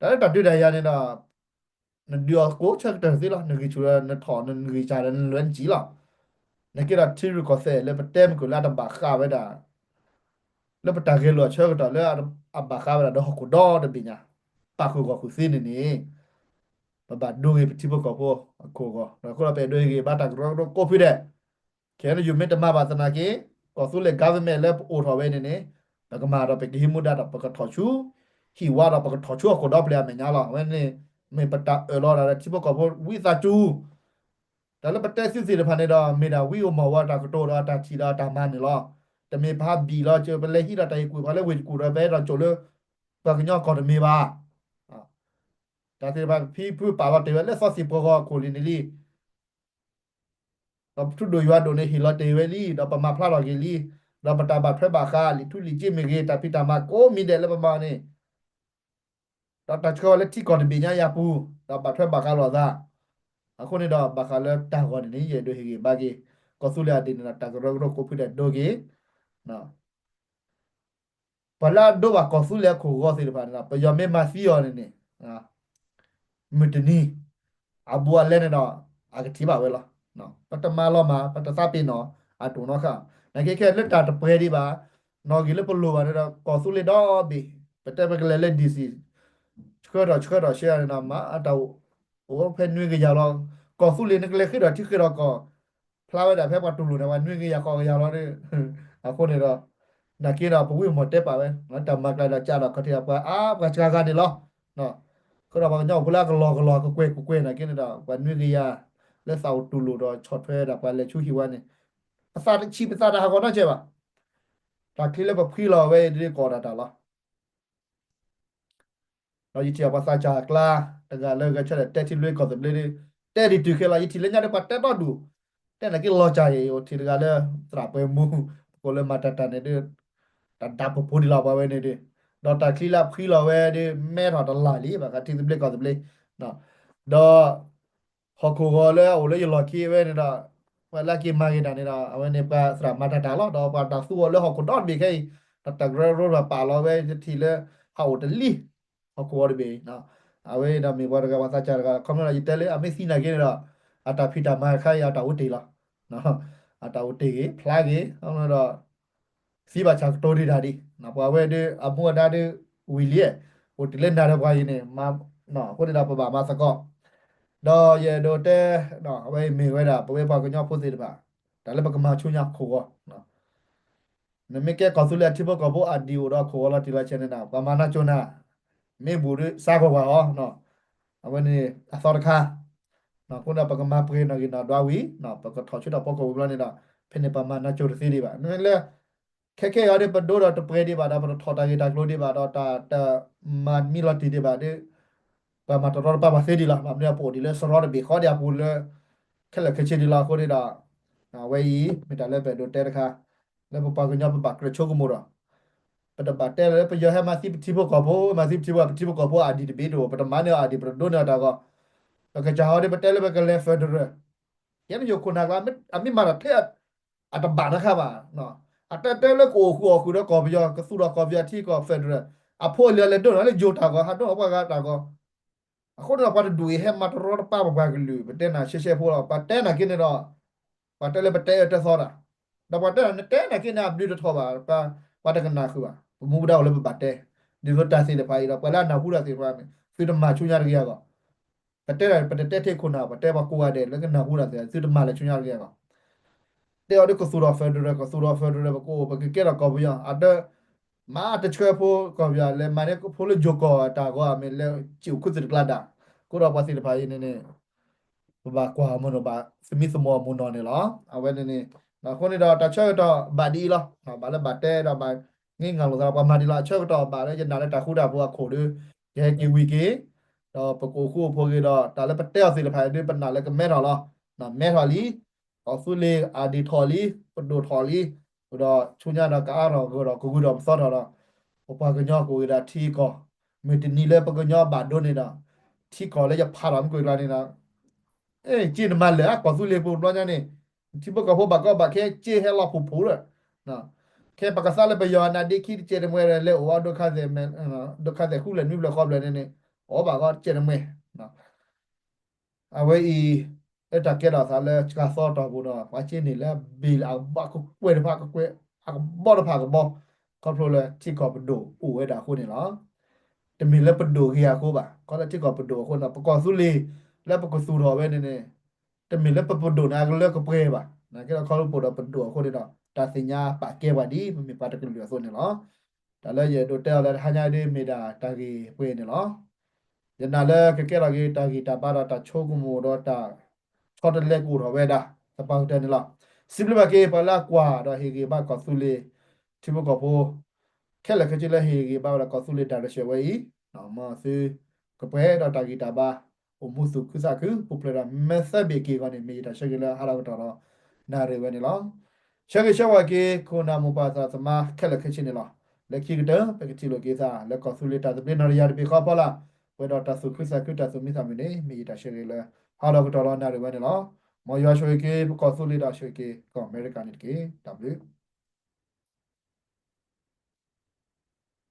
တၢ်လၢတၢ်ဒုးတၢ်ယၤန့ၣ်ဒီး နဒုးအီၤကိးဆၢကတၢၢ်သ့လီၤ နဂံၢ်ဆူၣ်ဒီးနထီၣ်နဂံၢ်စၢ်ဒီးနလဲၤနစံၣ်လီၤ. နက့ဒီးထံရူၢ်ကီၢ်သဲးလၢပတဲမုၢ်ကၢၢ်လၢအတဘၣ်ဃးဝဲဒၣ် လၢပတၢ်ဂဲၤလိာ်အဆၢကတီၢ်လၢအဘၣ်ဃးဝဲဒၣ်ဒီးဟီၣ်ခိၣ်ဒီတဘ့ၣ်ညါ ပာ်ဃုာ်ဂီၢ်ဃုာ်သ့န့ၣ်န့ၣ် ပဘၣ်ဒိဂ့ၤပထံဖိကီၢ်ဖိအခိၣ်အဂီၢ် ဒီးအဃိဒီးပအဲၣ်ဒိးဟ့ၣ်ဂ့ၤဘၣ်တၢ်ကရၢကရိကိးဖုဒဲး ခဲအံၤယမ့ၢ်တမၤဘၣ်သနာ်က့ ကီၢ်သူလ့ၤ government လၢပအိၣ်ထီၣ်ဝဲန့ၣ်န့ၣ် ပကမၤဒီးပကဟံးမူဒါဒီးပကထီၣ်ဆူ ဟံၣ်ဝါဒီးပကထီၣ်ဆူဟီၣ်ခိၣ်ဒီဖျၢၣ်အမဲာ်ညါလီၤ. အဝဲန့ၣ် မ့ၢ်ပတၢ်အၢၣ်လီၤဒၣ်လၢထံဖိကီၢ်ဖိဝံသးစူၤ တၢ်လၢပတဲသုသ့ၣ်တဖၣ်န့ၣ်ဒီး မ့ၢ်ဒၣ်ဝံဧိၤမီၢ်ဝီတၢ်ကတိၤဒီးအတၢ်ထံၣ်ဒီးအတၢ်မၤန့ၣ်လီၤ. တမ့ၢ်ပဟးဘံၣ်လီၤစၢၤ ပလဲၤဟံးဒီးတၢ်ဟ့ၣ်ကူၣ်ဖးလၢဝ့ၢ်တကူၣ်ဒီး ပဟဲထီၣ်ကၠိၣ်လၢ ပှၤကညီကီၢ်တမ့ၢ်ဘၣ်. တၢ်သ့ၣ်တဖၣ်ဖံဖုပာ်လီၤတဲာ်ဝဲလၢသီသံၣ်ပှီၢ်ဂီၤအခိၣ်လံန့ၣ်လံ. ဒီးပထူဒိၣ်ယွၤဒိၣ်န့ၣ်ဟ့ၣ်လီၤတဲာ်ဝဲလံ, ဒီးပမၤဖျါထီၣ်က့ၤလံ, ဒီးပတၢ်ဘၣ်ထွဲဘၣ်ဃး လံာ်ထူလံာ်ကၠ့မ့ၢ်ဂ့ၤ, တၢ်ဖံးတၢ်မၤကိးမံၤဒဲးလၢပမၤန့ၣ်, ဒီးတၢ်ဆှၢဝဲလၢထံကီၢ်တဘ့ၣ်ညါအံၤအပူၤ, ဒီးဘၣ်ထွဲဘၣ်ဃးလိာ်အသး, အဃိန့ၣ်ဒီး ဘၣ်ဃးလၢတၢ်ဂီၤန့ၣ်န့ၣ် ယအဲၣ်ဒိးဟ့ၣ်ဂံၢ်ဘါက့ၤ ကီၢ်သူလ့ၤအဒ့ၣ်န့ၣ်ဒီး တၢ်ကရၢကရိကိးဖုဒဲးဒိက့ၤ ပှၤလၢအဒိဘၣ်ကီၢ်သူလ့ၤအခိၣ်ဂီၤသ့ၣ်တဖၣ်န့ၣ်ဒီး ပယီၤမ့ၢ်မၤသံအီၤန့ၣ်န့ၣ်, မုၢ်တနံၤ အဘူးအလဲန့ၣ်ဒီး အကထံၣ်ဘၣ်ဝဲလီၤ. ပတမၤလီၤမၢ် ပတသးပ့ၤနီၣ် အတိၢ်နီၣ်ဃာ်, နာ်က့ခဲလၢတၢ်တပှဲၤဒံးဘၣ်, နီၣ်ဂံၢ်လၢပလိၣ်ဘၣ်န့ၣ်ဒီး ကီၢ်သူလ့ၤဒီဘ့ၣ် ပတဲပကလဲၤလၢ DC ဆှၢထီၣ်ဆှၢထီၣ်ရှဲန့ၣ်ဒီး မၤအတၢ်အိၣ် အိၣ်ဖဲနွံကယၤလီၤ. ကီၢ်သူလ့ၤနကလဲၤဃ့ထီၣ်ထံဃ့ထီၣ်ကီၢ် ဖျါဝဲဒၣ်ဖဲပှၤတူၢ်လိာ်န့ၣ် ပှၤနွံကယၤဃိးကယၤလီၤဒီး, အဃိန့ၣ်ဒီး နာ်က့ဒီး ပဝံမီၢ်တဲပာ်ဝဲ တၢ်မၤကျါဒီး ကးဒီးခီၣ်ထံးဒီးပှၤအါပှၤစှၤဂၤန့ၣ်လီၤ. ဃုာ်ဒီးပှၤကညီဖိလၢအကလီၤကလီၤကကွဲၢ်ကကွဲၢ်နာ်က့န့ၣ်ဒီး ပှၤနွံကယၤ လၢသးအိၣ်တူၢ်လိာ်ဒီးဆီၣ်ထွဲဒၣ်ပှၤလဲၤဆူဟံၣ်ဝါန့ၣ်, ပသးတဆံးပသးတဟးဂီၤနီတစဲးဘၣ်. တၢ်ချံလၢပဖှံလီၤဝဲအံၤဒ်ကိးဒၣ်တၢ်လီၤ. ဒီးယထံၣ်အီၤပှၤသးစၢ်အကျါ တဂၤလၢဂဲၤဆၢထၢၣ်တဲထံလွံၢ်ကီၢ်သဘျ့ဒီး တဲဒံးတုၤခဲလီၤ. ယထံၣ်လၢညါဒီးပှၤတဲတီဒူၣ်, တဲနာ်က့လီၤစၢ်အံၤ အိၣ်ထံၣ်တဂၤလၢ သရၣ်ပှဲၤမူ ပကိးလၢမၤတၢ်တၢ်န့ၣ်ဒီး တၢ်ဒၣ်ပဖိဒံးလီၤပှၤဝဲန့ၣ်ဒီး, ဒီးတၢ်ချံလၢအဖှံလီၤဝဲဒီး မဲထီၣ်တလၢ်လံ ဘၣ်ဃးထံသဘျ့ကီၢ်သဘျ့, ဒီး ဟီၣ်ခိၣ်ဂီၤလၢအအိၣ်လၢယလီၢ်ခံဝဲန့ၣ်ဒီး ပှၤလၢအက့ၤမၤဂ့ၤတၢ်န့ၣ်ဒီး အဝဲန့ၣ်ပှၤသရၣ်မၤတၢ်တၢ်လီၤ. ဒီးပှၤတၢ်သူအီၤလၢဟီၣ်ခိၣ်ဒီတဘ့ၣ်ခဲအံၤ ဒီးတၢ်ကရၢကရိပာ်လီၤဝဲ ယထံၣ်လၢ ဟးအိၣ်တလံ ဟီၣ်ခိၣ်ဂီၤတဘ့ၣ်အံၤ, အဝဲဒီးမ့ၢ်ပှၤတဂၤပှၤသးစၢ်တဂၤ ခီဖျိလၢယတဲလၢ အမ့ၢ်သံနာ်က့န့ၣ်ဒီး အတၢ်ဖံးတၢ်မၤတခါအံၤ အတၢ်အိၣ်တ့ၢ်လီၤ. အတၢ်အိၣ်တ့ၢ်ဂ့ၤ ဖျါဂ့ၤ ဒီး သံဘၣ်ဆၣ်ကတိၤဒံးတၢ်ဒံး, ပှၤဝဲဒီး အမူအဒါဒီး ဝံၤလံ, အိၣ်တ့ၢ်လၢနၤဒီးပှၤအံၤန့ၣ်, အဃိန့ၣ်ဒီးပဘၣ်မၤသကိး, ဒီးယအဲၣ်ဒိးတဲ, အဝဲအံၤမ့ၢ်ဝဲဒၣ် ပဝဲပှၤကညီဖိသ့ၣ်တဖၣ်, တၢ်လၢပကမၤဆူညါခိၣ်ဂီၤ နမ့ၢ်ကဲကီၢ်သူလ့ၤအထံဖိကီၢ်ဖိအဒံၣ်အိၣ်ဒီးခိၣ်ဂီၤလီၤတံၢ်လီၤဆဲးန့ၣ်ဒီး ပှၤမၤနၢ်ကၠိနၤ, မ့ၢ်ဘူးဒီးစးကွၢ်ကွၢ်အီၤ, အဝဲန့ၣ်အသီတခါ, အဃိန့ၣ်ဒီးပကမၤပှဲၤနီၣ်ဂံၢ်နီၣ်ဒွးဝံၤ, ပကထီၣ်ဆၢထၢၣ်ဖီခိၣ်ဝံၤဘျီန့ၣ်ဒီး ဖဲန့ၣ်ပှၤမၤနၢ်ကၠိတသ့ဒံးဘၣ်. မ့ၢ်လၢ ခဲခဲအံၤဒီးပဒိဒီးတပှဲၤဒံးဘၣ်ဒီး ပတထီၣ်တၢ်ဂ့ၢ်တၢ်ကျိၤဒံးဘၣ်ဒီး တၢ်တမၤမံလီၤတံၢ်ဒံးဘၣ်ဒီး ပှၤမၤတရီတပါပှၤသ့ဒံးလီၤ. ဘၣ်မနုၤအပအိၣ်ဒံးလၢစရီတဘ့ၣ်ဃီဒံးအပူၤလၢ ခဲလၢာ်ခဲဆ့ဒံးလီၤ. အဃိန့ၣ်ဒီး အဝဲအံၤမ့ၢ်တၢ်လၢပအဲၣ်ဒိးတဲတခါ လၢပပှၤကညီပဘၣ်ကြၢးဆိကမိၣ်ဒီး ပတဘၣ်တဲလၢပယီၤဟဲမၤသံပထံဖိကီၢ်ဖိ မၤသံပထံဖိ ပထံဖိကီၢ်ဖိအဒံၣ်တဘ့ၣ်တအိၣ် ပတမၤန့ၢ်အဒံၣ် ပတဒိန့ၢ်အတၢ်ဂီၤ, ပကစၢ်ဟီဒီးပတဲလၢပကလဲၤ federal ယဲန့ၣ်ယိာ်ခိၣ်နၢ်ကျါ အမ့ၢ်မၤတၢ်ထဲ အတဘၣ်တခါဘၣ်, အတဲတဲလၢကအိၣ်ဃုာ်အီၣ်ဃုာ်ဒီးကီၢ်ပယီၤ ကသူၣ်ထီၣ်ကီၢ်ပယီၤထံကီၢ် federal အဖိအလံၤအလဲၤဒိန့ၢ်လၢယိၤတၢ်ဂီၤ ဟးဒိပှၤဂၤတၢ်ဂီၤ အဃိန့ၣ်ဒီးပှၤတဒူၣ်အံၤဟဲမၤတရီတပါပပှၤကလုာ် ပတဲနၤရှဲရှဲဖိလီၤ ပှၤတဲနၤက့န့ၣ်ဒီး ပှၤတဲလၢပတဲအၢတဲသီတၢ်, ဒီးပှၤတဲနၤ နတဲနၤက့န့ၣ် အဘျုးတထီၣ်ဘၣ်, ပှၤတကနၣ်ဃုာ်ဘၣ်, ပမူပဒါအိၣ်လၢပဘၣ်တဲ, ဒ်သိးတၢ်သ့ၣ်တဖၣ်အံၤဒီး ပှၤလၢအနၢ်ဟူတၢ်သ့ၣ်တဖၣ်န့ၣ် သုတမၤဆူညါတဂ့ၤအဂီၢ်, ပတဲတၢ် ပတတဲထဲခိၣ်နၢ် ပတဲပှၤကိးဂၤဒဲးလၢကနၢ်ဟူတၢ်သ့ၣ် သုတမၤလၢဆူညါတဂ့ၤအဂီၢ် တဲအီၤဒ်ကသူၣ်ထီၣ် federal ကသူၣ်ထီၣ် federal ပကအိၣ် ပကကဲထီၣ်ကီၢ်ပယီၤ အဒၢ မၤတဆှၢဖိကီၢ်ပယီၤ လဲၤမၤန့ၢ်ဖိလၢယိၤကီၢ်တၢ်ဂီၤ မ့ၢ်လၢစံၣ်အိၣ်ခူသူၣ်တကျါဒၣ်, အဃိဒီးပှၤသ့ၣ်တဖၣ်အံၤန့ၣ်န့ၣ် ပဘၣ်ကွၢ်အမိၢ်နီၢ် ဘၣ်သမံသမိးအမိၢ်နီၢ်န့ၣ်လီၤ. အဝဲန့ၣ်န့ၣ် အဃိန့ၣ်ဒီး တၢ်ဆၢကတီၢ်ဘၣ်ဒ်အံၤလီၤ. ဘၣ်လၢဘၣ်တဲဒီးဘၣ် င့ၢ်ငါလိာ်သး ပှၤမၤဒ်လီၤ. အဆၢကတီၢ်ဘၣ်လၢယနာ်လၢတၢ်ဃူတၢ်ဖိးအခိၣ်ဒီး ယဟဲက့ၤဝံၤက့ၤ ဒီးပကအိၣ်ဃူအိၣ်ဖိးက့ၤဒီး တၢ်လၢပတဲအီၤသ့ၣ်တဖၣ်ဒ်ပနာ်လၢကမဲထီၣ်လီၤ. မဲထီၣ်လံ ကီၢ်သူလ့ၤအဒံၣ်ထီၣ်လံ ပဒိၣ်ထီၣ်လံ, ဒီးဆူညါဒီးကအါထီၣ်ဂၢၢ်ထီၣ်ကဂုာ်ထီၣ်ပသီထီၣ်ဒီး ပပှၤကညီကအိၣ်က့ၤဒီးထံကီၢ်, မုၢ်တနံၤလၢပကညီဘၣ်ဒိန့ၣ်ဒီး ထံကီၢ်လၢယဖးထီၣ်မ့ၢ်ကွံာ်ကျါန့ၣ်ဒီး က့နမၤလၢာ်အကီၢ်သူလ့ၤပူၤဘျီညါန့ၣ် ထံဖိကီၢ်ဖိဘၣ်ကီဘၣ်ခဲ က့ဟဲလီၤဖှိၣ်ဖှိၣ်လၢ ခဲပကသးလၢပယီၤအနါဒ့ခံတကဲတမှဲဒီး လဲၤအိၣ်ဝဲဒိခါသဲး ဒိခါသဲးဃုလၢနွံဖျၢၣ်ဃီဖျၢၣ်န့ၣ်န့ၣ် အိၣ်ဘၣ်ကီတကဲတမှဲ အဝဲအံၤ လၢတၢ်ကဲထီၣ်သးလၢစှၤသီတီၢ်ပူၤဒီး ပှၤက့န့ၣ်လၢဘ့ၣ်လၢအဘၣ်ကကွဲၢ်တဖၣ်ကကွဲၢ် အကဘီတဖၣ်ကဘီ ခီဖျိလၢထံကီၢ်ပဒိၣ်အိၣ်ဝဲဒၣ်အဃိန့ၣ်လီၤ. တမ့ၢ်လၢပဒိၣ်ဂ့ၤအဃိဘၣ်, ခီလၢထံကီၢ်ပဒိၣ်အဃိန့ၣ် ပကီၢ်သူလ့ၤ လၢပကသူၣ်ထီၣ်ဝဲန့ၣ်န့ၣ် တမ့ၢ်လၢပပဒိၣ်န့ၣ် အကလၢကပှဲၤဘၣ်. နာ်က့ဒီးခီဖျိပဒိၣ်ဒီးပဒိၣ်အဃိန့ၣ်ဒီး တၢ်သ့ၣ်ညါပာ်ကဲပှၤဒ် ပမ့ၢ်ပှၤတကလုာ်အသိးန့ၣ်လီၤ. တၢ်လၢယအဲၣ်ဒိးတဲအီၤလၢတဟါညါဒ်မ့ၢ်ဒၣ်တၢ်ဂ့ၢ်ပှဲၤန့ၣ်လီၤ. ယနာ်လၢကကဲထီၣ်က့ၤတၢ်ဂ့ၢ်တၢ်ဘါဒီးတၢ်ဆိကမိၣ်ဒီးတၢ်ဆီတလဲကအိၣ်ထီၣ်ဝဲဒၣ် သပှၢ်ကတၢၢ်န့ၣ်လီၤ. စံးဘျုးဘၣ်က့ၤပှၤလၢအကွၢ်ဒီးဟ့ၣ်ဂံၢ်ဘါကီၢ်သူလ့ၤ ထံဖိကီၢ်ဖိ ခဲလၢာ်ခဲဆ့လၢဟ့ၣ်ဂံၢ်ဘါဝဲဒၣ်ကီၢ်သူလ့ၤ direction ဝဲအံၤ, မ်သုကပှဲၤဒီးတၢ်ဂံၢ်တၢ်ဘါ, အိၣ်မူသူၣ်ခုသးခု ပူၤဖျဲးဒီးမဲာ်သၢဘ့ၣ်က့ၤအဂီၢ်န့ၣ် မ့ၢ်ယတၢ်ဆၢဂ့ၤလၢဟါလီၤကတီၢ်ဒီးနၣ်ရံၣ်ဝဲန့ၣ်လီၤ. ဆၢဂ့ၤဆၢဝါက့ၤ ခိၣ်နၢ်မိၢ်ပၢ်သရၣ်သမါခဲလၢာ်ခဲဆ့န့ၣ်လီၤ. လၢခံကတၢၢ် ပကထံၣ်လိာ်က့ၤသးလၢကီၢ်သူလ့ၤတၢ်သဘျ့နီၢ်တယၢ်တဘ့ၣ်ဃီဖီလာ်, ပှဲၤဒီးတၢ်သူၣ်ခုသးခုတၢ်သူၣ်မံသးမုာ်န့ၣ် မ့ၢ်ယတၢ်ဆၢဂ့ၤလၢဟါလီၤကတီၢ်ဒီးနၣ်ရံၣ်ဝဲန့ၣ်လီၤ. မ်ယွၤဆိၣ်ဂ့ၤက့ၤပကီၢ်သူလ့ၤဒီးဆိၣ်ဂ့ၤက့ၤကီၢ်အမဲရကၤန့ၣ်တက့ၢ်. တၢ်ဘျုး